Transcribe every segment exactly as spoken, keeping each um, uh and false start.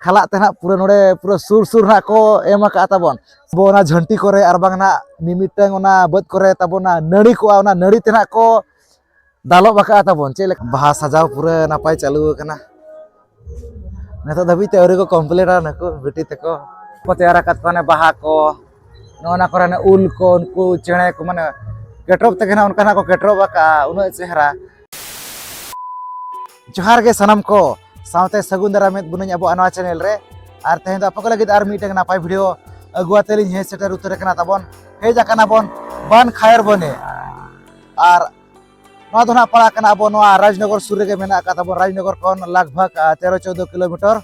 ᱠᱷᱟᱞᱟᱜ ᱛᱮ ᱱᱟᱦᱟᱜ ᱯᱩᱨᱟᱹ ᱱᱚᱰᱮ ᱯᱩᱨᱟᱹ ᱥᱩᱨ ᱥᱩᱨ ᱱᱟᱦᱟᱜ ᱠᱚ ᱮᱢ ᱟᱠᱟᱫᱼᱟ ᱛᱟᱵᱚᱱ᱾ ᱟᱵᱚ ᱚᱱᱟ ᱡᱷᱟᱹᱱᱴᱤ ᱠᱚᱨᱮ ᱟᱨ ᱵᱟᱝ ᱱᱟᱦᱟᱜ ᱢᱤᱢᱤᱫᱴᱟᱝ ᱚᱱᱟ ᱵᱟᱹᱫᱽ ᱠᱚᱨᱮ ᱛᱟᱵᱚᱱ ᱚᱱᱟ ᱱᱟᱹᱲᱤ ᱠᱚᱜᱼᱟ, ᱚᱱᱟ ᱱᱟᱹᱲᱤ ᱛᱮ ᱱᱟᱦᱟᱜ ᱠᱚ ᱫᱟᱞᱚᱵ ᱟᱠᱟᱫᱼᱟ ᱛᱟᱵᱚᱱ᱾ ᱪᱮᱫ ᱞᱮᱠᱟ ᱵᱟᱦᱟ ᱥᱟᱡᱟᱣ ᱯᱩᱨᱟᱹ ᱱᱟᱯᱟᱭ ᱪᱟᱹᱞᱩ ᱟᱠᱟᱱᱟ᱾ ᱱᱤᱛᱚᱜ ᱫᱷᱟᱹᱵᱤᱡ ᱛᱮ ᱟᱹᱣᱨᱤ ᱠᱚ ᱠᱚᱢᱯᱞᱤᱴᱟ ᱱᱩᱠᱩ ᱵᱤᱴᱤ ᱛᱟᱠᱚ᱾ ᱠᱚ ᱛᱮᱭᱟᱨ ᱟᱠᱟᱫ ᱠᱚᱣᱟ ᱚᱱᱮ ᱵᱟᱦᱟ ᱠᱚ, ᱱᱚᱜᱼᱚ ᱱᱟ ᱠᱚᱨᱮ ᱚᱱᱮ ᱩᱞ ᱠᱚ, ᱩᱱᱠᱩ ᱪᱮᱬᱮ ᱠᱚ, ᱢᱟᱱᱮ ᱠᱮᱴᱨᱚᱯ ᱛᱮᱜᱮ ᱱᱟᱦᱟᱜ ᱚᱱᱠᱟᱱᱟᱜ ᱠᱚ ᱠᱮᱴᱨᱚᱯ ᱟᱠᱟᱫᱼᱟ, ᱩᱱᱟᱹᱜ ᱪᱮᱦᱨᱟ᱾ ᱡᱚᱦᱟᱨ ᱜᱮ ᱥᱟᱱᱟᱢ ᱠᱚ, ᱥᱟᱶᱛᱮ ᱥᱟᱹᱜᱩᱱ ᱫᱟᱨᱟᱢ ᱢᱮᱫ ᱵᱩᱱᱟᱹᱧ ᱟᱵᱚᱣᱟᱜ ᱱᱚᱣᱟ ᱪᱮᱱᱮᱞ ᱨᱮ᱾ ᱟᱨ ᱛᱮᱦᱮᱧ ᱫᱚ ᱟᱯᱮ ᱠᱚ ᱞᱟᱹᱜᱤᱫ ᱟᱨ ᱢᱤᱫᱴᱟᱝ ᱱᱟᱯᱟᱭ ᱵᱷᱤᱰᱤᱭᱳ ᱟᱹᱜᱩ ᱟᱛᱮ ᱞᱤᱧ ᱦᱮᱡ ᱥᱮᱴᱮᱨ ᱩᱛᱟᱹᱨ ᱟᱠᱟᱱᱟ ᱛᱟᱵᱚᱱ᱾ ᱦᱮᱡ ᱟᱠᱟᱱᱟ ᱵᱚᱱ ᱵᱟᱱ ᱠᱷᱟᱭᱚᱨ ᱵᱚᱱᱤ᱾ ᱟᱨ ᱱᱚᱣᱟ ᱫᱚ ᱱᱟᱦᱟᱜ ᱯᱟᱲᱟᱜ ᱠᱟᱱᱟ ᱟᱵᱚ ᱱᱚᱣᱟ ᱨᱟᱡᱽᱱᱚᱜᱚᱨ ᱥᱩᱨ ᱨᱮᱜᱮ ᱢᱮᱱᱟᱜ ᱟᱠᱟᱫ ᱛᱟᱵᱚᱱ, ᱨᱟᱡᱽᱱᱚᱜᱚᱨ ᱠᱷᱚᱱ ᱞᱟᱜᱽ ᱵᱷᱟᱜᱽ, ᱟᱨ, ᱛᱮᱨᱚ ᱪᱳᱣᱫᱚ ᱠᱤᱞᱳᱢᱤᱴᱟᱨ᱾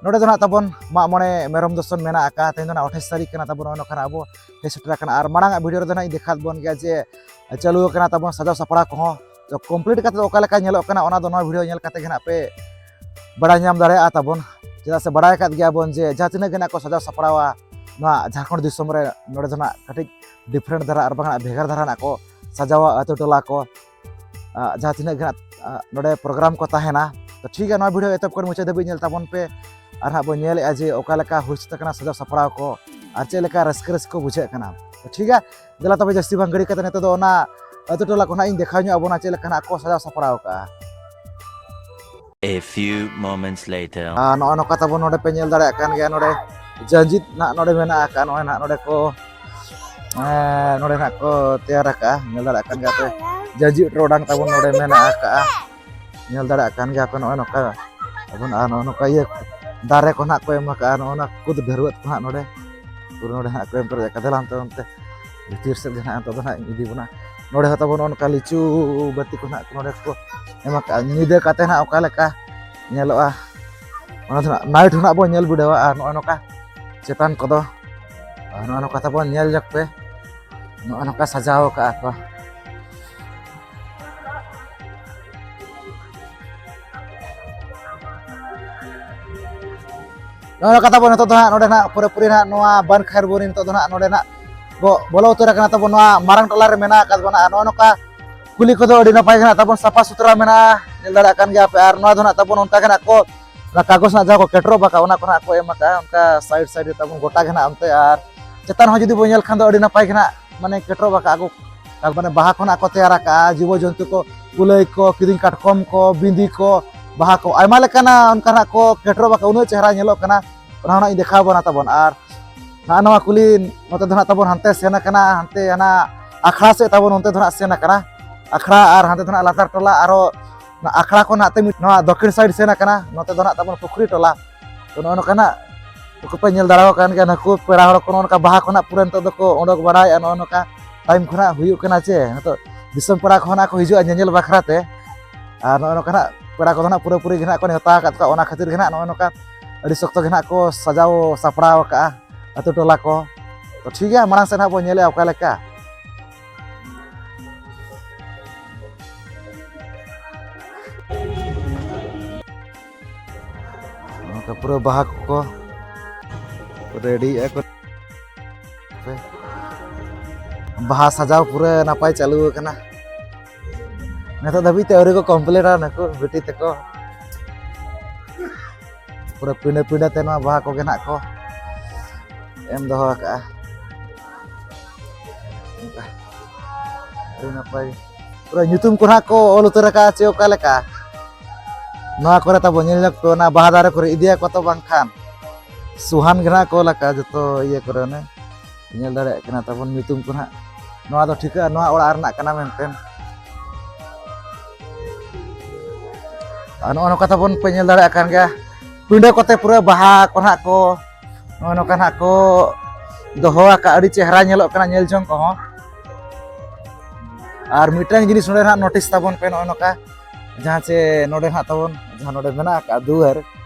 ᱱᱚᱰᱮ ᱫᱚ ᱱᱟᱦᱟᱜ ᱛᱟᱵᱚᱱ ᱢᱟᱜ ᱢᱚᱬᱮ ᱢᱮᱨᱚᱢ ᱫᱚᱥᱚᱱ ᱢᱮᱱᱟᱜ ᱟᱠᱟᱫ᱾ ᱛᱮᱦᱮᱧ ᱫᱚ ᱱᱟᱦᱟᱜ ᱟᱴᱷᱟᱥ ᱛᱟᱹᱨᱤᱠᱷ ᱠᱟᱱᱟ ᱛᱟᱵᱚᱱ, ᱱᱚᱜᱼᱚᱭ ᱱᱚᱝᱠᱟ ᱱᱟᱦᱟᱜ ᱟᱵᱚ ᱦᱮᱡ ᱥᱮᱴᱮᱨ ᱟᱠᱟᱱᱟ᱾ ᱟᱨ ᱢᱟᱲᱟᱝ ᱟᱜ ᱵᱷᱤᱰᱤᱭᱳ ᱨᱮᱫᱚ ᱱᱟᱦᱟᱜ ᱤᱧ ᱫᱮᱠᱷᱟᱣ ᱟᱫ ᱵᱚᱱ ᱜᱮᱭᱟ ᱡᱮ ᱪᱟᱹᱞᱩ ᱟᱠᱟᱱᱟ ᱛᱟᱵᱚᱱ ᱥᱟᱡᱟᱣ ᱥᱟᱯᱲᱟᱣ ᱠᱚᱦᱚᱸ᱾ ᱛᱚ ᱠᱚᱢᱯᱞᱤᱴ ᱠᱟᱛᱮ ᱚᱠᱟ ᱞᱮᱠᱟ ᱧᱮᱞᱚᱜ ᱠᱟᱱᱟ, ᱚᱱᱟ ᱫᱚ ᱱᱚᱣᱟ ᱵᱷᱤᱰᱤᱭᱳ ᱧᱮᱞ ᱠᱟᱛᱮ ᱜᱮ ᱱᱟᱦᱟᱜ ᱯᱮ ᱵᱟᱲᱟᱭ ᱧᱟᱢ ᱫᱟᱲᱮᱭᱟᱜᱼᱟ ᱛᱟᱵᱚᱱ᱾ ᱪᱮᱫᱟᱜ ᱥᱮ ᱵᱟᱲᱟᱭ ᱟᱠᱟᱫ ᱜᱮᱭᱟ ᱵᱚᱱ ᱡᱮ ᱡᱟᱦᱟᱸ ᱛᱤᱱᱟᱹᱜ ᱜᱮ ᱱᱟᱦᱟᱜ ᱠᱚ ᱥᱟᱡᱟᱣ ᱥᱟᱯᱲᱟᱣᱟ ᱱᱚᱣᱟ ᱡᱷᱟᱲᱠᱷᱚᱸᱰ ᱫᱤᱥᱚᱢ ᱨᱮ, ᱱᱚᱰᱮ ᱫᱚ ᱱᱟᱦᱟᱜ ᱠᱟᱹᱴᱤᱡ ᱰᱤᱯᱷᱟᱨᱮᱱᱴ ᱫᱷᱟᱨᱟ ᱟᱨ ᱵᱟᱝ ᱱᱟᱦᱟᱜ ᱵᱷᱮᱜᱟᱨ ᱫᱷᱟᱨᱟ ᱱᱟᱦᱟᱜ ᱠᱚ ᱥᱟᱡᱟᱣᱟ ᱟᱹᱛᱩ ᱴᱚᱞᱟ ᱠᱚ᱾ ᱟᱜ, ᱡᱟᱦᱟᱸ ᱛᱤᱱᱟᱹᱜ ᱜᱮ ᱦᱟᱸᱜ, ᱟᱜ, ᱱᱚᱰᱮ ᱯᱨᱳᱜᱨᱟᱢ ᱠᱚ ᱛᱟᱦᱮᱱᱟ᱾ ᱛᱚ ᱴᱷᱤᱠ ᱜᱮᱭᱟ, ᱱᱚᱣᱟ ᱵᱷᱤᱰᱤᱭᱳ ᱮᱛᱚᱦᱚᱵ ᱠᱷᱚᱱ ᱢᱩᱪᱟᱹᱫ ᱫᱷᱟᱹᱵᱤᱡ ᱧᱮᱞ ᱛᱟᱵᱚᱱ ᱯᱮ᱾ ᱟᱨ ᱦᱟᱸᱜ ᱵᱚᱱ ᱧᱮᱞᱮᱜᱼᱟ ᱡᱮ ᱚᱠᱟ ᱞᱮᱠᱟ ᱦᱩᱭ ᱥᱟᱹᱛ ᱟᱠᱟᱱᱟ ᱥᱟᱡᱟᱣ ᱥᱟᱯᱲᱟᱣ ᱠᱚ ᱟᱨ ᱪᱮᱫ ᱞᱮᱠᱟ ᱨᱟᱹᱥᱠᱟᱹ ᱨᱟᱹᱥᱠᱟᱹ ᱵᱩᱡᱷᱟᱹᱜ ᱠᱟᱱᱟ᱾ ᱛᱚ ᱴᱷᱤᱠ ᱜᱮᱭᱟ, ᱫᱮᱞᱟ ᱛᱚᱵᱮ ᱡᱟᱹᱥᱛᱤ ᱵᱟᱝ ᱜᱷᱟᱹᱲᱤ ᱠᱟᱛᱮ ᱱᱤᱛᱚᱜ ᱫᱚ ᱚᱱᱟ ᱟᱹᱛᱩ ᱴᱚᱞᱟ ᱠᱚ ᱱᱟᱦᱟᱜ ᱤᱧ ᱫᱮᱠᱷᱟᱣ ᱧᱚᱜ ᱟᱵᱚᱱᱟ ᱪᱮᱫ ᱞᱮᱠᱟ ᱱᱟᱦᱟᱜ ᱠᱚ ᱥᱟᱡᱟᱣ ᱥᱟᱯᱲᱟᱣ ᱠᱟᱜᱼᱟ᱾ A few moments later. ᱟᱨ ᱱᱚᱜᱼᱚ ᱱᱚᱝᱠᱟ ᱛᱟᱵᱚᱱ ᱱᱚᱰᱮ ᱯᱮ ᱧᱮᱞ ᱫᱟᱲᱮᱭᱟᱜ ᱠᱟᱱ ᱜᱮᱭᱟ, ᱱᱚᱰᱮ ᱡᱟᱸᱡᱤᱫ ᱱᱟᱦᱟᱜ ᱱᱚᱰᱮ ᱢᱮᱱᱟᱜ ᱟᱠᱟᱫ, ᱱᱚᱜᱼᱚᱭ ᱱᱟᱦᱟᱜ ᱱᱚᱰᱮ ᱠᱚ ᱮᱸ, ᱱᱚᱰᱮ ᱱᱟᱜ ᱠᱚ ᱛᱮᱭᱟᱨ ᱟᱠᱟᱜᱼᱟ, ᱧᱮᱞ ᱫᱟᱲᱮᱭᱟᱜ ᱠᱟᱱ ᱜᱮᱭᱟ ᱯᱮ᱾ ᱡᱟᱸᱡᱤᱫ ᱴᱚᱨᱚᱰᱟᱝ ᱛᱟᱵᱚᱱ ᱱᱚᱰᱮ ᱢᱮᱱᱟᱜ ᱟᱠᱟᱜᱼᱟ, ᱧᱮᱞ ᱫᱟᱲᱮᱭᱟᱜ ᱠᱟᱱ ᱜᱮᱭᱟ ᱯᱮ᱾ ᱱᱚᱜᱼᱚᱭ ᱱᱚᱝᱠᱟ ᱟᱵᱚᱱ ᱟᱨ ᱱᱚᱜᱼᱚ ᱱᱚᱝᱠᱟ ᱤᱭᱟᱹ ᱫᱟᱨᱮ ᱠᱚ ᱱᱟᱜ ᱠᱚ ᱮᱢ ᱟᱠᱟᱜᱼᱟ, ᱱᱚᱜᱼᱚ ᱱᱚᱣᱟ ᱠᱩᱫ ᱰᱷᱟᱹᱨᱣᱟᱹᱜ ᱠᱚ ᱦᱟᱸᱜ ᱱᱚᱰᱮ ᱯᱩᱨᱟᱹ ᱱᱚᱰᱮ ᱦᱟᱸᱜ ᱠᱚ ᱮᱢ ᱯᱮᱨᱮᱡ ᱟᱠᱟᱫᱟ᱾ ᱫᱮᱞᱟ ᱚᱱᱛᱮ ᱚᱱᱛᱮ ᱵᱷᱤᱛᱤᱨ ᱥᱮᱫ ᱜᱮ ᱱᱟᱜ ᱱᱤᱛᱚᱜ ᱫᱚ ᱱᱟᱜ ᱤᱧ ᱤᱫᱤ ᱵᱚᱱᱟ᱾ ᱱᱚᱰᱮ ᱦᱚᱸ ᱛᱟᱵᱚᱱ ᱱᱚᱜᱼᱚ ᱱᱚᱝᱠᱟ ᱞᱤᱪᱩ ᱵᱟᱹᱛᱤ ᱠᱚ ᱱᱟᱜ ᱱᱚᱰᱮ ᱠᱚ ᱮᱢ ᱟᱠᱟᱜᱼᱟ, ᱧᱤᱫᱟᱹ ᱠᱟᱛᱮ ᱱᱟᱜ ᱚᱠᱟ ᱞᱮᱠᱟ ᱧᱮᱞᱚᱜᱼᱟ, ᱚᱱᱟ ᱫᱚ ᱱᱟᱜ ᱱᱟᱭᱤᱴ ᱦᱚᱸ ᱱᱟᱜ ᱵᱚᱱ ᱧᱮᱞ ᱵᱤᱰᱟᱹᱣᱟ᱾ ᱟᱨ ᱱᱚᱜᱼᱚ ᱱᱚᱝᱠᱟ ᱪᱮᱛᱟᱱ ᱠᱚᱫᱚ ᱟᱨ ᱱᱚᱜᱼᱚ ᱱᱚᱝᱠᱟ ᱛᱟᱵᱚᱱ ᱧᱮᱞ ᱡᱚᱜ ᱯᱮ, ᱱᱚᱜᱼᱚ ᱱᱚᱝᱠᱟ ᱥᱟᱡᱟᱣ ᱟᱠᱟᱜᱼᱟ ᱠᱚ᱾ ᱱᱚᱜᱼᱚ ᱱᱚᱝᱠᱟ ᱛᱟᱵᱚᱱ ᱱᱤᱛᱚᱜ ᱫᱚ ᱦᱟᱸᱜ ᱱᱚᱰᱮ ᱱᱟᱜ ᱯᱩᱨᱟᱹᱯᱩᱨᱤ ᱱᱟᱜ ᱱᱚᱣᱟ ᱵᱟᱱ ᱠᱷᱟᱭᱚᱨ ᱵᱚᱱᱤ ᱱᱤᱛᱚᱜ ᱫᱚ ᱱᱟᱜ ᱱᱚᱰᱮ ᱱᱟᱜ ᱵᱚ ᱵᱚᱞᱚ ᱩᱛᱟᱹᱨ ᱟᱠᱟᱱᱟ ᱛᱟᱵᱚᱱ ᱱᱚᱣᱟ ᱢᱟᱨᱟᱝ ᱴᱚᱞᱟ ᱨᱮ ᱢᱮᱱᱟᱜ ᱟᱠᱟᱫ ᱵᱚᱱᱟ᱾ ᱟᱨ ᱱᱚᱜᱼᱚ ᱱᱚᱝᱠᱟ ᱠᱩᱞᱦᱤ ᱠᱚᱫᱚ ᱟᱹᱰᱤ ᱱᱟᱯᱟᱭ ᱜᱮ ᱱᱟᱜ ᱛᱟᱵᱚᱱ ᱥᱟᱯᱷᱟ ᱥᱩᱛᱨᱟ ᱢᱮᱱᱟᱜᱼᱟ, ᱧᱮᱞ ᱫᱟᱲᱮᱭᱟᱜ ᱠᱟᱱ ᱜᱮᱭᱟ ᱯᱮ᱾ ᱟᱨ ᱱᱚᱣᱟ ᱫᱚ ᱱᱟᱜ ᱛᱟᱵᱚᱱ ᱚᱱᱠᱟ ᱜᱮ ᱱᱟᱜ ᱠᱚ ᱚᱱᱟ ᱠᱟᱜᱚᱡᱽ ᱨᱮᱱᱟᱜ ᱡᱟᱦᱟᱸ ᱠᱚ ᱠᱮᱴᱨᱚᱜ ᱵᱟᱠᱟ, ᱚᱱᱟ ᱠᱚ ᱱᱟᱜ ᱠᱚ ᱮᱢ ᱟᱠᱟᱫᱼᱟ ᱚᱱᱠᱟ ᱥᱟᱭᱤᱰ ᱥᱟᱭᱤᱰ ᱨᱮ ᱛᱟᱵᱚᱱ ᱜᱚᱴᱟ ᱜᱮ ᱱᱟᱜ ᱚᱱᱛᱮ᱾ ᱟᱨ ᱪᱮᱛᱟᱱ ᱦᱚᱸ ᱡᱩᱫᱤ ᱵᱚᱱ ᱧᱮᱞ ᱠᱷᱟᱱ ᱫᱚ ᱟᱹᱰᱤ ᱱᱟᱯᱟᱭ ᱜᱮ ᱱᱟᱜ ᱢᱟᱱᱮ ᱠᱮᱴᱨᱚᱜ ᱵᱟᱠᱟ ᱠᱚ, ᱢᱟᱱᱮ ᱵᱟᱦᱟ ᱠᱚ ᱱᱟᱜ ᱠᱚ ᱛᱮᱭᱟᱨ ᱟᱠᱟᱫᱼᱟ, ᱡᱤᱵᱚ ᱡᱚᱱᱛᱩ ᱠᱚ, ᱠᱩᱞᱟᱹᱭ ᱠᱚ, ᱠᱤᱫᱤᱧ ᱠᱟᱴᱠᱚᱢ ᱠᱚ, ᱵᱤᱸᱫᱤ ᱠᱚ, ᱵᱟᱦᱟ ᱠᱚ, ᱟᱭᱢᱟ ᱞᱮᱠᱟᱱᱟᱜ ᱚᱱᱠᱟᱱᱟᱜ ᱠᱚ ᱠᱮᱴᱨᱚᱜ ᱵᱟᱠᱟ, ᱩᱱᱟᱹᱜ ᱪᱮᱦᱨᱟ ᱧᱮᱞᱚᱜ ᱠᱟᱱᱟ᱾ ᱚᱱᱟ ᱦᱚᱸ ᱱᱟᱜ ᱤᱧ ᱫᱮᱠᱷᱟᱣ ᱵᱚᱱᱟ ᱛᱟᱵᱚᱱ᱾ ᱟᱨ ᱱᱚᱜᱼᱚ ᱱᱚᱣᱟ ᱠᱩᱞᱦᱤ ᱱᱚᱛᱮ ᱫᱚ ᱱᱟᱜ ᱛᱟᱵᱚᱱ ᱦᱟᱱᱛᱮ ᱥᱮᱱ ᱟᱠᱟᱱᱟ, ᱦᱟᱱᱛᱮ ᱦᱟᱱᱟ ᱟᱠᱷᱲᱟ ᱥᱮᱫ ᱛᱟᱵᱚᱱ ᱚᱱᱛᱮ ᱫᱚ ᱱᱟᱜ ᱥᱮᱱ ᱟᱠᱟᱱᱟ, ᱟᱠᱷᱲᱟ᱾ ᱟᱨ ᱦᱟᱱᱛᱮ ᱫᱚ ᱱᱟᱜ ᱞᱟᱛᱟᱨ ᱴᱚᱞᱟ, ᱟᱨᱚ ᱚᱱᱟ ᱟᱠᱷᱲᱟ ᱠᱷᱚᱱ ᱱᱟᱜ ᱛᱮ ᱢᱤᱫ ᱱᱚᱣᱟ ᱫᱚᱠᱠᱷᱤᱱ ᱥᱟᱭᱤᱰ ᱥᱮᱱ ᱟᱠᱟᱱᱟ, ᱱᱚᱛᱮ ᱫᱚ ᱱᱟᱜ ᱛᱟᱵᱚᱱ ᱯᱩᱠᱷᱨᱤ ᱴᱚᱞᱟ᱾ ᱛᱚ, ᱱᱚᱜᱼᱚ ᱱᱚᱝᱠᱟ ᱱᱟᱜ ᱱᱩᱠᱩ ᱯᱮ ᱧᱮᱞ ᱫᱟᱲᱮᱭᱟᱠᱚ ᱠᱟᱱ ᱜᱮᱭᱟ, ᱱᱩᱠᱩ ᱯᱮᱲᱟ ᱦᱚᱲ ᱠᱚ ᱱᱚᱜᱼᱚ ᱱᱚᱝᱠᱟ ᱵᱟᱦᱟ ᱠᱚ ᱱᱟᱜ ᱯᱩᱨᱟᱹ ᱱᱤᱛᱚᱜ ᱫᱚᱠᱚ ᱚᱰᱚᱠ ᱵᱟᱲᱟᱭᱮᱫᱼᱟ᱾ ᱱᱚᱜᱼᱚ ᱱᱚᱝᱠᱟ ᱴᱟᱭᱤᱢ ᱠᱷᱚᱱᱟᱜ ᱦᱩᱭᱩᱜ ᱠᱟᱱᱟ ᱪᱮ, ᱱᱤᱛᱚᱜ ᱫᱤᱥᱚᱢ ᱯᱮᱲᱟ ᱠᱚᱦᱚᱸ ᱱᱟᱜ ᱠᱚ ᱦᱤᱡᱩᱜᱼᱟ ᱧᱮᱧᱮᱞ ᱵᱟᱠᱷᱨᱟ ᱛᱮ᱾ ᱟᱨ ᱱᱚᱜᱼᱚ ᱱᱚᱝᱠᱟ ᱱᱟᱜ ᱯᱮᱲᱟ ᱠᱚᱫᱚ ᱱᱟᱜ ᱯᱩᱨᱟᱹᱯᱩᱨᱤ ᱜᱮ ᱱᱟᱜ ᱠᱚ ᱱᱮᱣᱛᱟ ᱟᱠᱟᱫ ᱠᱚᱣᱟ, ᱚᱱᱟ ᱠᱷᱟᱹᱛᱤᱨ ᱜᱮ ᱱᱟᱜ ᱱᱚᱜᱼᱚ ᱱᱚᱝᱠᱟ ᱟᱹᱰᱤ ᱥᱚᱠᱛᱚ ᱜᱮ ᱱᱟᱜ ᱠᱚ ᱥᱟᱡᱟᱣ ᱥᱟᱯᱲᱟᱣ ᱟᱠᱟᱫᱼᱟ ᱟᱹᱛᱩ ᱴᱚᱞᱟ ᱠᱚ᱾ ᱛᱚ, ᱴᱷᱤᱠ ᱜᱮᱭᱟ, ᱢᱟᱲᱟᱝ ᱥᱮᱫ ᱱᱟᱜ ᱵᱚᱱ ᱧᱮᱞᱮᱜᱼᱟ ᱚᱠᱟ ᱞᱮᱠᱟ᱾ ᱱᱚᱝᱠᱟ ᱯᱩᱨᱟᱹ ᱵᱟᱦᱟ ᱠᱚᱠᱚ ᱨᱮᱰᱤᱭᱮᱜᱼᱟ ᱠᱚ᱾ ᱵᱟᱦᱟ ᱥᱟᱡᱟᱣ ᱯᱩᱨᱟᱹ ᱱᱟᱯᱟᱭ ᱪᱟᱹᱞᱩ ᱟᱠᱟᱱᱟ᱾ ᱱᱤᱛᱚᱜ ᱫᱷᱟᱹᱵᱤᱡ ᱛᱮ ᱟᱹᱣᱨᱤ ᱠᱚ ᱠᱚᱢᱯᱞᱤᱴᱟ ᱱᱩᱠᱩ ᱵᱤᱴᱤ ᱛᱟᱠᱚ᱾ ᱯᱩᱨᱟᱹ ᱯᱤᱸᱰᱟᱹ ᱯᱤᱸᱰᱟᱹ ᱛᱮ ᱱᱚᱣᱟ ᱵᱟᱦᱟ ᱠᱚᱜᱮ ᱱᱟᱜ ᱠᱚ ᱮᱢ ᱫᱚᱦᱚ ᱟᱠᱟᱜᱼᱟ᱾ ᱟᱹᱰᱤ ᱱᱟᱯᱟᱭ᱾ ᱯᱩᱨᱟᱹ ᱧᱩᱛᱩᱢ ᱠᱚ ᱱᱟᱜ ᱠᱚ ᱚᱞ ᱩᱛᱟᱹᱨ ᱟᱠᱟᱜᱼᱟ ᱪᱮ ᱚᱠᱟ ᱞᱮᱠᱟ? ᱱᱚᱣᱟ ᱠᱚᱨᱮ ᱛᱟᱵᱚ ᱧᱮᱞ ᱧᱚᱜ ᱯᱮ, ᱚᱱᱟ ᱵᱟᱦᱟ ᱫᱟᱨᱮ ᱠᱚᱨᱮ ᱤᱫᱤᱭᱟᱠᱚ ᱛᱚ ᱵᱟᱝᱠᱷᱟᱱ᱾ ᱥᱩᱦᱟᱱ ᱜᱮ ᱱᱟᱜ ᱠᱚ ᱚᱞ ᱟᱠᱟᱜᱼᱟ ᱡᱚᱛᱚ ᱤᱭᱟᱹ ᱠᱚᱨᱮ, ᱚᱱᱮ ᱧᱮᱞ ᱫᱟᱲᱮᱭᱟᱜ ᱠᱟᱱᱟ ᱛᱟᱵᱚᱱ ᱧᱩᱛᱩᱢ ᱠᱚ ᱱᱟᱜ᱾ ᱱᱚᱣᱟ ᱫᱚ ᱴᱷᱤᱠᱟᱹᱜᱼᱟ, ᱱᱚᱣᱟ ᱚᱲᱟᱜ ᱨᱮᱱᱟᱜ ᱠᱟᱱᱟ ᱢᱮᱱᱛᱮ᱾ ᱟᱨ ᱱᱚᱜᱼᱚ ᱱᱚᱝᱠᱟ ᱛᱟᱵᱚᱱ ᱯᱮ ᱧᱮᱞ ᱫᱟᱲᱮᱭᱟᱜ ᱠᱟᱱ ᱜᱮᱭᱟ, ᱯᱤᱸᱰᱟᱹ ᱠᱚᱛᱮ ᱯᱩᱨᱟᱹ ᱵᱟᱦᱟ ᱠᱚ ᱱᱟᱜ ᱠᱚ ᱱᱚᱜᱼᱚ ᱱᱚᱝᱠᱟ ᱱᱟᱜ ᱠᱚ ᱫᱚᱦᱚ ᱟᱠᱟᱫ, ᱟᱹᱰᱤ ᱪᱮᱦᱨᱟ ᱧᱮᱞᱚᱜ ᱠᱟᱱᱟ ᱧᱮᱞ ᱡᱚᱝ ᱠᱚᱦᱚᱸ᱾ ᱟᱨ ᱢᱤᱫᱴᱟᱝ ᱡᱤᱱᱤᱥ ᱱᱚᱰᱮ ᱱᱟᱜ ᱱᱳᱴᱤᱥ ᱛᱟᱵᱚᱱ ᱯᱮ, ᱱᱚᱜᱼᱚ ᱱᱚᱝᱠᱟ ᱡᱟᱦᱟᱸ ᱪᱮ ᱱᱚᱰᱮ ᱱᱟᱜ ᱛᱟᱵᱚᱱ, ᱡᱟᱦᱟᱸ ᱱᱚᱰᱮ ᱢᱮᱱᱟᱜ ᱟᱠᱟᱫ ᱫᱩᱣᱟᱹᱨ,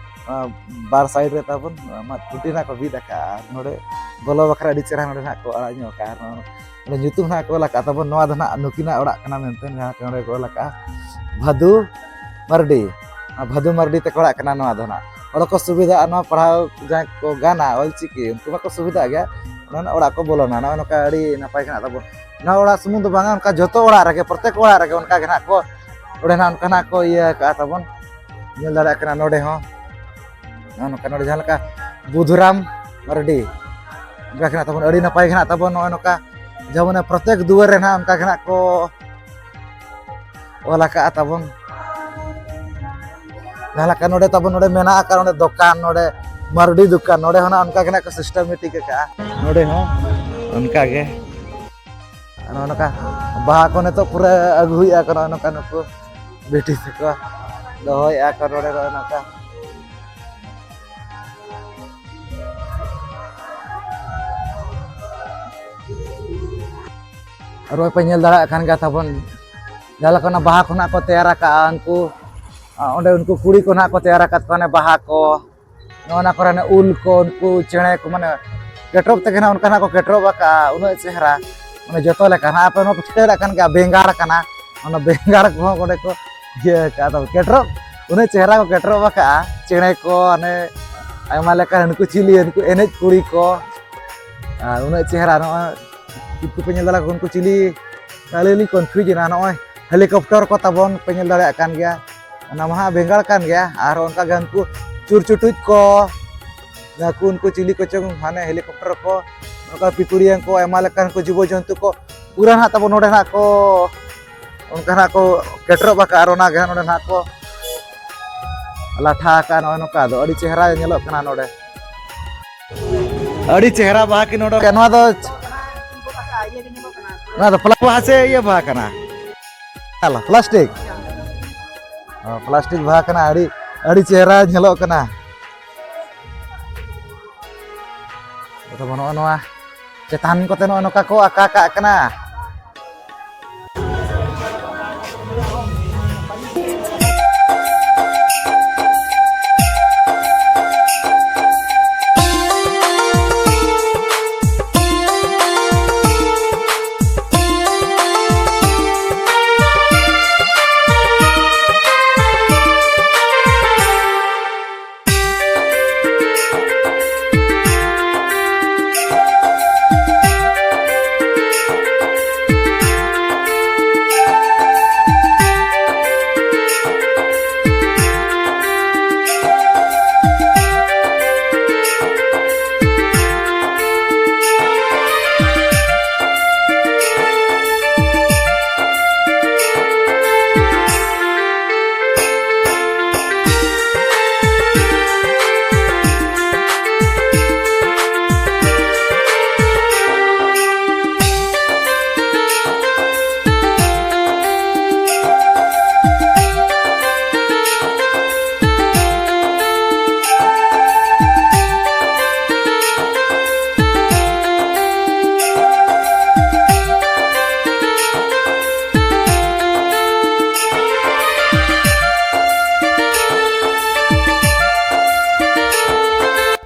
ᱚᱱᱟ ᱵᱟᱨ ᱥᱟᱭᱤᱰ ᱨᱮ ᱛᱟᱵᱚᱱ ᱢᱟᱫ ᱠᱷᱩᱱᱴᱤ ᱱᱟᱜ ᱠᱚ ᱵᱤᱫ ᱟᱠᱟᱫᱼᱟ᱾ ᱟᱨ ᱱᱚᱰᱮ ᱵᱚᱞᱚ ᱵᱟᱠᱷᱨᱟ ᱟᱹᱰᱤ ᱪᱮᱦᱨᱟ ᱱᱚᱰᱮ ᱱᱟᱜ ᱠᱚ ᱟᱲᱟᱜ ᱧᱚᱜ ᱟᱠᱟᱫᱼᱟ᱾ ᱟᱨ ᱱᱚᱰᱮ ᱧᱩᱛᱩᱢ ᱱᱟᱜ ᱠᱚ ᱚᱞ ᱟᱠᱟᱫ ᱛᱟᱵᱚᱱ, ᱱᱚᱣᱟ ᱫᱚ ᱱᱟᱜ ᱱᱩᱠᱤᱱᱟᱜ ᱚᱲᱟᱜ ᱠᱟᱱᱟ ᱢᱮᱱᱛᱮ, ᱡᱟᱦᱟᱸ ᱱᱚᱰᱮ ᱠᱚ ᱚᱞ ᱟᱠᱟᱫᱼᱟ ᱵᱷᱟᱫᱩ ᱢᱟᱨᱰᱤ᱾ ᱚᱱᱟ ᱵᱷᱟᱫᱩ ᱢᱟᱨᱰᱤ ᱛᱟᱠᱚ ᱚᱲᱟᱜ ᱠᱟᱱᱟ ᱱᱚᱣᱟ ᱫᱚ ᱱᱟᱜ᱾ ᱦᱚᱲ ᱠᱚ ᱥᱩᱵᱤᱫᱷᱟᱜᱼᱟ, ᱱᱚᱣᱟ ᱯᱟᱲᱦᱟᱣ ᱡᱟᱦᱟᱸᱭ ᱠᱚ ᱜᱟᱱᱟ ᱚᱞᱪᱤᱠᱤ, ᱩᱱᱠᱩ ᱢᱟᱠᱚ ᱥᱩᱵᱤᱫᱷᱟᱜ ᱜᱮᱭᱟ᱾ ᱚᱱᱟ ᱚᱲᱟᱜ ᱠᱚ ᱵᱚᱞᱚᱱᱟ, ᱱᱚᱜᱼᱚᱭ ᱱᱚᱝᱠᱟ ᱟᱹᱰᱤ ᱱᱟᱯᱟᱭ ᱜᱮ ᱱᱟᱜ ᱛᱟᱵᱚᱱ᱾ ᱱᱚᱣᱟ ᱚᱲᱟᱜ ᱥᱩᱢᱩᱝ ᱫᱚ ᱵᱟᱝᱟ, ᱚᱱᱠᱟ ᱡᱚᱛᱚ ᱚᱲᱟᱜ ᱨᱮᱜᱮ, ᱯᱨᱚᱛᱮᱠ ᱚᱲᱟᱜ ᱨᱮᱜᱮ ᱚᱱᱠᱟ ᱜᱮ ᱱᱟᱜ ᱠᱚ, ᱚᱸᱰᱮ ᱱᱟᱜ ᱚᱱᱠᱟ ᱱᱟᱜ ᱠᱚ ᱤᱭᱟᱹ ᱟᱠᱟᱫᱼᱟ ᱛᱟᱵᱚᱱ᱾ ᱧᱮᱞ ᱫᱟᱲᱮᱭᱟᱜ ᱠᱟᱱᱟ ᱱᱚᱰᱮ ᱦᱚᱸ᱾ ᱱᱚᱜᱼᱚ ᱱᱚᱝᱠᱟ ᱱᱚᱰᱮ ᱡᱟᱦᱟᱸ ᱞᱮᱠᱟ ᱵᱩᱫᱷᱩᱨᱟᱢ ᱢᱟᱨᱰᱤ, ᱚᱱᱠᱟ ᱜᱮ ᱦᱮᱱᱟᱜ ᱛᱟᱵᱚᱱ, ᱟᱹᱰᱤ ᱱᱟᱯᱟᱭ ᱜᱮ ᱦᱮᱱᱟᱜ ᱛᱟᱵᱚᱱ᱾ ᱱᱚᱜᱼᱚᱭ ᱱᱚᱝᱠᱟ ᱡᱮᱢᱚᱱ ᱯᱨᱚᱛᱮᱠ ᱫᱩᱣᱟᱹᱨ ᱨᱮ ᱱᱟᱦᱟᱜ ᱚᱱᱠᱟ ᱜᱮ ᱱᱟᱦᱟᱜ ᱠᱚ ᱚᱞ ᱟᱠᱟᱫᱼᱟ ᱛᱟᱵᱚᱱ᱾ ᱡᱟᱦᱟᱸ ᱞᱮᱠᱟ ᱱᱚᱰᱮ ᱛᱟᱵᱚᱱ, ᱱᱚᱰᱮ ᱢᱮᱱᱟᱜ ᱟᱠᱟᱫ ᱱᱚᱰᱮ ᱫᱚᱠᱟᱱ, ᱱᱚᱰᱮ ᱢᱟᱨᱰᱤ ᱫᱚᱠᱟᱱ, ᱱᱚᱰᱮ ᱦᱚᱸ ᱱᱟᱦᱟᱜ ᱚᱱᱠᱟ ᱜᱮ ᱱᱟᱦᱟᱜ ᱠᱚ systematic ᱟᱠᱟᱫᱼᱟ᱾ ᱱᱚᱰᱮ ᱦᱚᱸ ᱚᱱᱠᱟ ᱜᱮ ᱱᱚᱜᱼᱚ ᱱᱚᱝᱠᱟ ᱵᱟᱦᱟ ᱠᱚ ᱱᱤᱛᱚᱜ ᱯᱩᱨᱟᱹ ᱟᱹᱜᱩ ᱦᱩᱭᱩᱜᱼᱟ ᱠᱚ, ᱱᱚᱜᱼᱚ ᱱᱚᱝᱠᱟ ᱱᱩᱠᱩ ᱵᱤᱴᱤ ᱛᱟᱠᱚ ᱫᱚᱦᱚᱭᱮᱫᱼᱟ ᱠᱚ ᱱᱚᱰᱮ ᱱᱚᱜᱼᱚ ᱱᱚᱝᱠᱟ᱾ ᱟᱨ ᱱᱚᱜᱼᱚᱭ ᱯᱮ ᱧᱮᱞ ᱫᱟᱲᱮᱭᱟᱜ ᱠᱟᱱ ᱜᱮᱭᱟ ᱛᱟᱵᱚᱱ, ᱡᱟᱦᱟᱸ ᱞᱮᱠᱟ ᱚᱱᱟ ᱵᱟᱦᱟ ᱠᱷᱚᱱᱟᱜ ᱠᱚ ᱛᱮᱭᱟᱨ ᱟᱠᱟᱜᱼᱟ ᱩᱱᱠᱩ, ᱟ, ᱚᱸᱰᱮ ᱩᱱᱠᱩ ᱠᱩᱲᱤ ᱠᱚ ᱱᱟᱦᱟᱜ ᱠᱚ ᱛᱮᱭᱟᱨ ᱟᱠᱟᱫ ᱠᱚᱣᱟ ᱚᱱᱮ ᱵᱟᱦᱟ ᱠᱚ, ᱱᱚᱜᱼᱚ ᱱᱟ ᱠᱚᱨᱮ ᱚᱱᱮ ᱩᱞ ᱠᱚ, ᱩᱱᱠᱩ ᱪᱮᱬᱮ ᱠᱚ, ᱢᱟᱱᱮ ᱠᱮᱴᱨᱚᱯ ᱛᱮᱜᱮ ᱱᱟᱦᱟᱜ ᱚᱱᱠᱟ ᱱᱟᱦᱟᱜ ᱠᱚ ᱠᱮᱴᱨᱚᱯ ᱟᱠᱟᱜᱼᱟ, ᱩᱱᱟᱹᱜ ᱪᱮᱦᱨᱟ, ᱢᱟᱱᱮ ᱡᱚᱛᱚ ᱞᱮᱠᱟ ᱱᱟᱦᱟᱜ᱾ ᱟᱯᱮ ᱱᱚᱣᱟ ᱯᱮ ᱴᱷᱤᱠᱟᱹ ᱫᱟᱲᱮᱭᱟᱜ ᱠᱟᱱ ᱜᱮᱭᱟ, ᱵᱮᱸᱜᱟᱲ ᱠᱟᱱᱟ, ᱚᱱᱟ ᱵᱮᱸᱜᱟᱲ ᱠᱚᱦᱚᱸ ᱚᱸᱰᱮ ᱠᱚ ᱤᱭᱟᱹ ᱟᱠᱟᱫᱼᱟ᱾ ᱛᱚᱵᱮ ᱠᱮᱴᱨᱚᱯ, ᱩᱱᱟᱹᱜ ᱪᱮᱦᱨᱟ ᱠᱚ ᱠᱮᱴᱨᱚᱯ ᱟᱠᱟᱜᱼᱟ, ᱪᱮᱬᱮ ᱠᱚ, ᱦᱟᱱᱮ ᱟᱭᱢᱟ ᱞᱮᱠᱟᱱ ᱱᱩᱠᱩ ᱪᱤᱞᱤ, ᱱᱩᱠᱩ ᱮᱱᱮᱡ ᱠᱩᱲᱤ ᱠᱚ, ᱟᱨ ᱩᱱᱟᱹᱜ ᱪᱮᱦᱨᱟ ᱱᱚᱜᱼᱚᱭ ᱪᱮᱫ ᱠᱚᱯᱮ ᱧᱮᱞ ᱫᱟᱲᱮᱭᱟᱜ ᱠᱟᱱᱟ, ᱩᱱᱠᱩ ᱪᱤᱞᱤ, ᱟᱹᱞᱤᱧ ᱞᱤᱧ confuse ᱮᱱᱟ᱾ ᱱᱚᱜᱼᱚᱭ helicopter ᱠᱚ ᱛᱟᱵᱚᱱ ᱯᱮ ᱧᱮᱞ ᱫᱟᱲᱮᱭᱟᱜ ᱠᱟᱱ ᱜᱮᱭᱟ, ᱚᱱᱟ ᱢᱟ ᱦᱟᱸᱜ ᱵᱮᱸᱜᱟᱲ ᱠᱟᱱ ᱜᱮᱭᱟ, ᱟᱨ ᱚᱱᱠᱟ ᱜᱮ ᱩᱱᱠᱩ ᱪᱩᱨᱪᱩᱴᱩᱡ ᱠᱚ, ᱡᱟᱦᱟᱸ ᱠᱚ ᱩᱱᱠᱩ ᱪᱤᱞᱤ ᱠᱚᱪᱚᱝ ᱦᱟᱱᱮ helicopter ᱠᱚ, ᱱᱚᱝᱠᱟ ᱯᱤᱯᱤᱲᱤᱭᱟᱹᱝ ᱠᱚ, ᱟᱭᱢᱟ ᱞᱮᱠᱟᱱ ᱠᱚ ᱡᱤᱵᱚ ᱡᱚᱱᱛᱩ ᱠᱚ ᱯᱩᱨᱟᱹ ᱱᱟᱦᱟᱜ ᱛᱟᱵᱚᱱ ᱱᱚᱰᱮ ᱱᱟᱦᱟᱜ ᱠᱚ, ᱚᱱᱠᱟ ᱱᱟᱦᱟᱜ ᱠᱚ ᱠᱮᱴᱨᱚᱯ ᱟᱠᱟᱫᱼᱟ, ᱟᱨ ᱚᱱᱟ ᱜᱮ ᱦᱟᱸᱜ ᱱᱚᱰᱮ ᱱᱟᱦᱟᱜ ᱠᱚ ᱞᱟᱴᱷᱟ ᱟᱠᱟᱫᱼᱟ᱾ ᱱᱚᱜᱼᱚᱭ ᱱᱚᱝᱠᱟ ᱫᱚ ᱟᱹᱰᱤ ᱪᱮᱦᱨᱟ ᱧᱮᱞᱚᱜ ᱠᱟᱱᱟ ᱱᱚᱰᱮ᱾ ᱟᱹᱰᱤ ᱪᱮᱦᱨᱟ ᱵᱟᱦᱟ ᱠᱤᱱ ᱚᱰᱚᱠ᱾ ᱱᱚᱣᱟ ᱫᱚ, ᱱᱚᱣᱟ ᱫᱚ ᱯᱞᱟ-, ᱵᱟᱦᱟ ᱥᱮ ᱤᱭᱟᱹ ᱵᱟᱦᱟ ᱠᱟᱱᱟ? ᱟᱞᱚ, plastic᱾ ᱚ, plastic ᱵᱟᱦᱟ ᱠᱟᱱᱟ, ᱟᱹᱰᱤ, ᱟᱹᱰᱤ ᱪᱮᱦᱨᱟ ᱧᱮᱞᱚᱜ ᱠᱟᱱᱟ᱾ ᱛᱚᱵᱮ ᱱᱚᱜᱼᱚ ᱱᱚᱣᱟ ᱪᱮᱛᱟᱱ ᱠᱚᱛᱮ ᱱᱚᱜᱼᱚ ᱱᱚᱝᱠᱟ ᱠᱚ ᱟᱠᱟ ᱠᱟᱜ ᱠᱟᱱᱟ᱾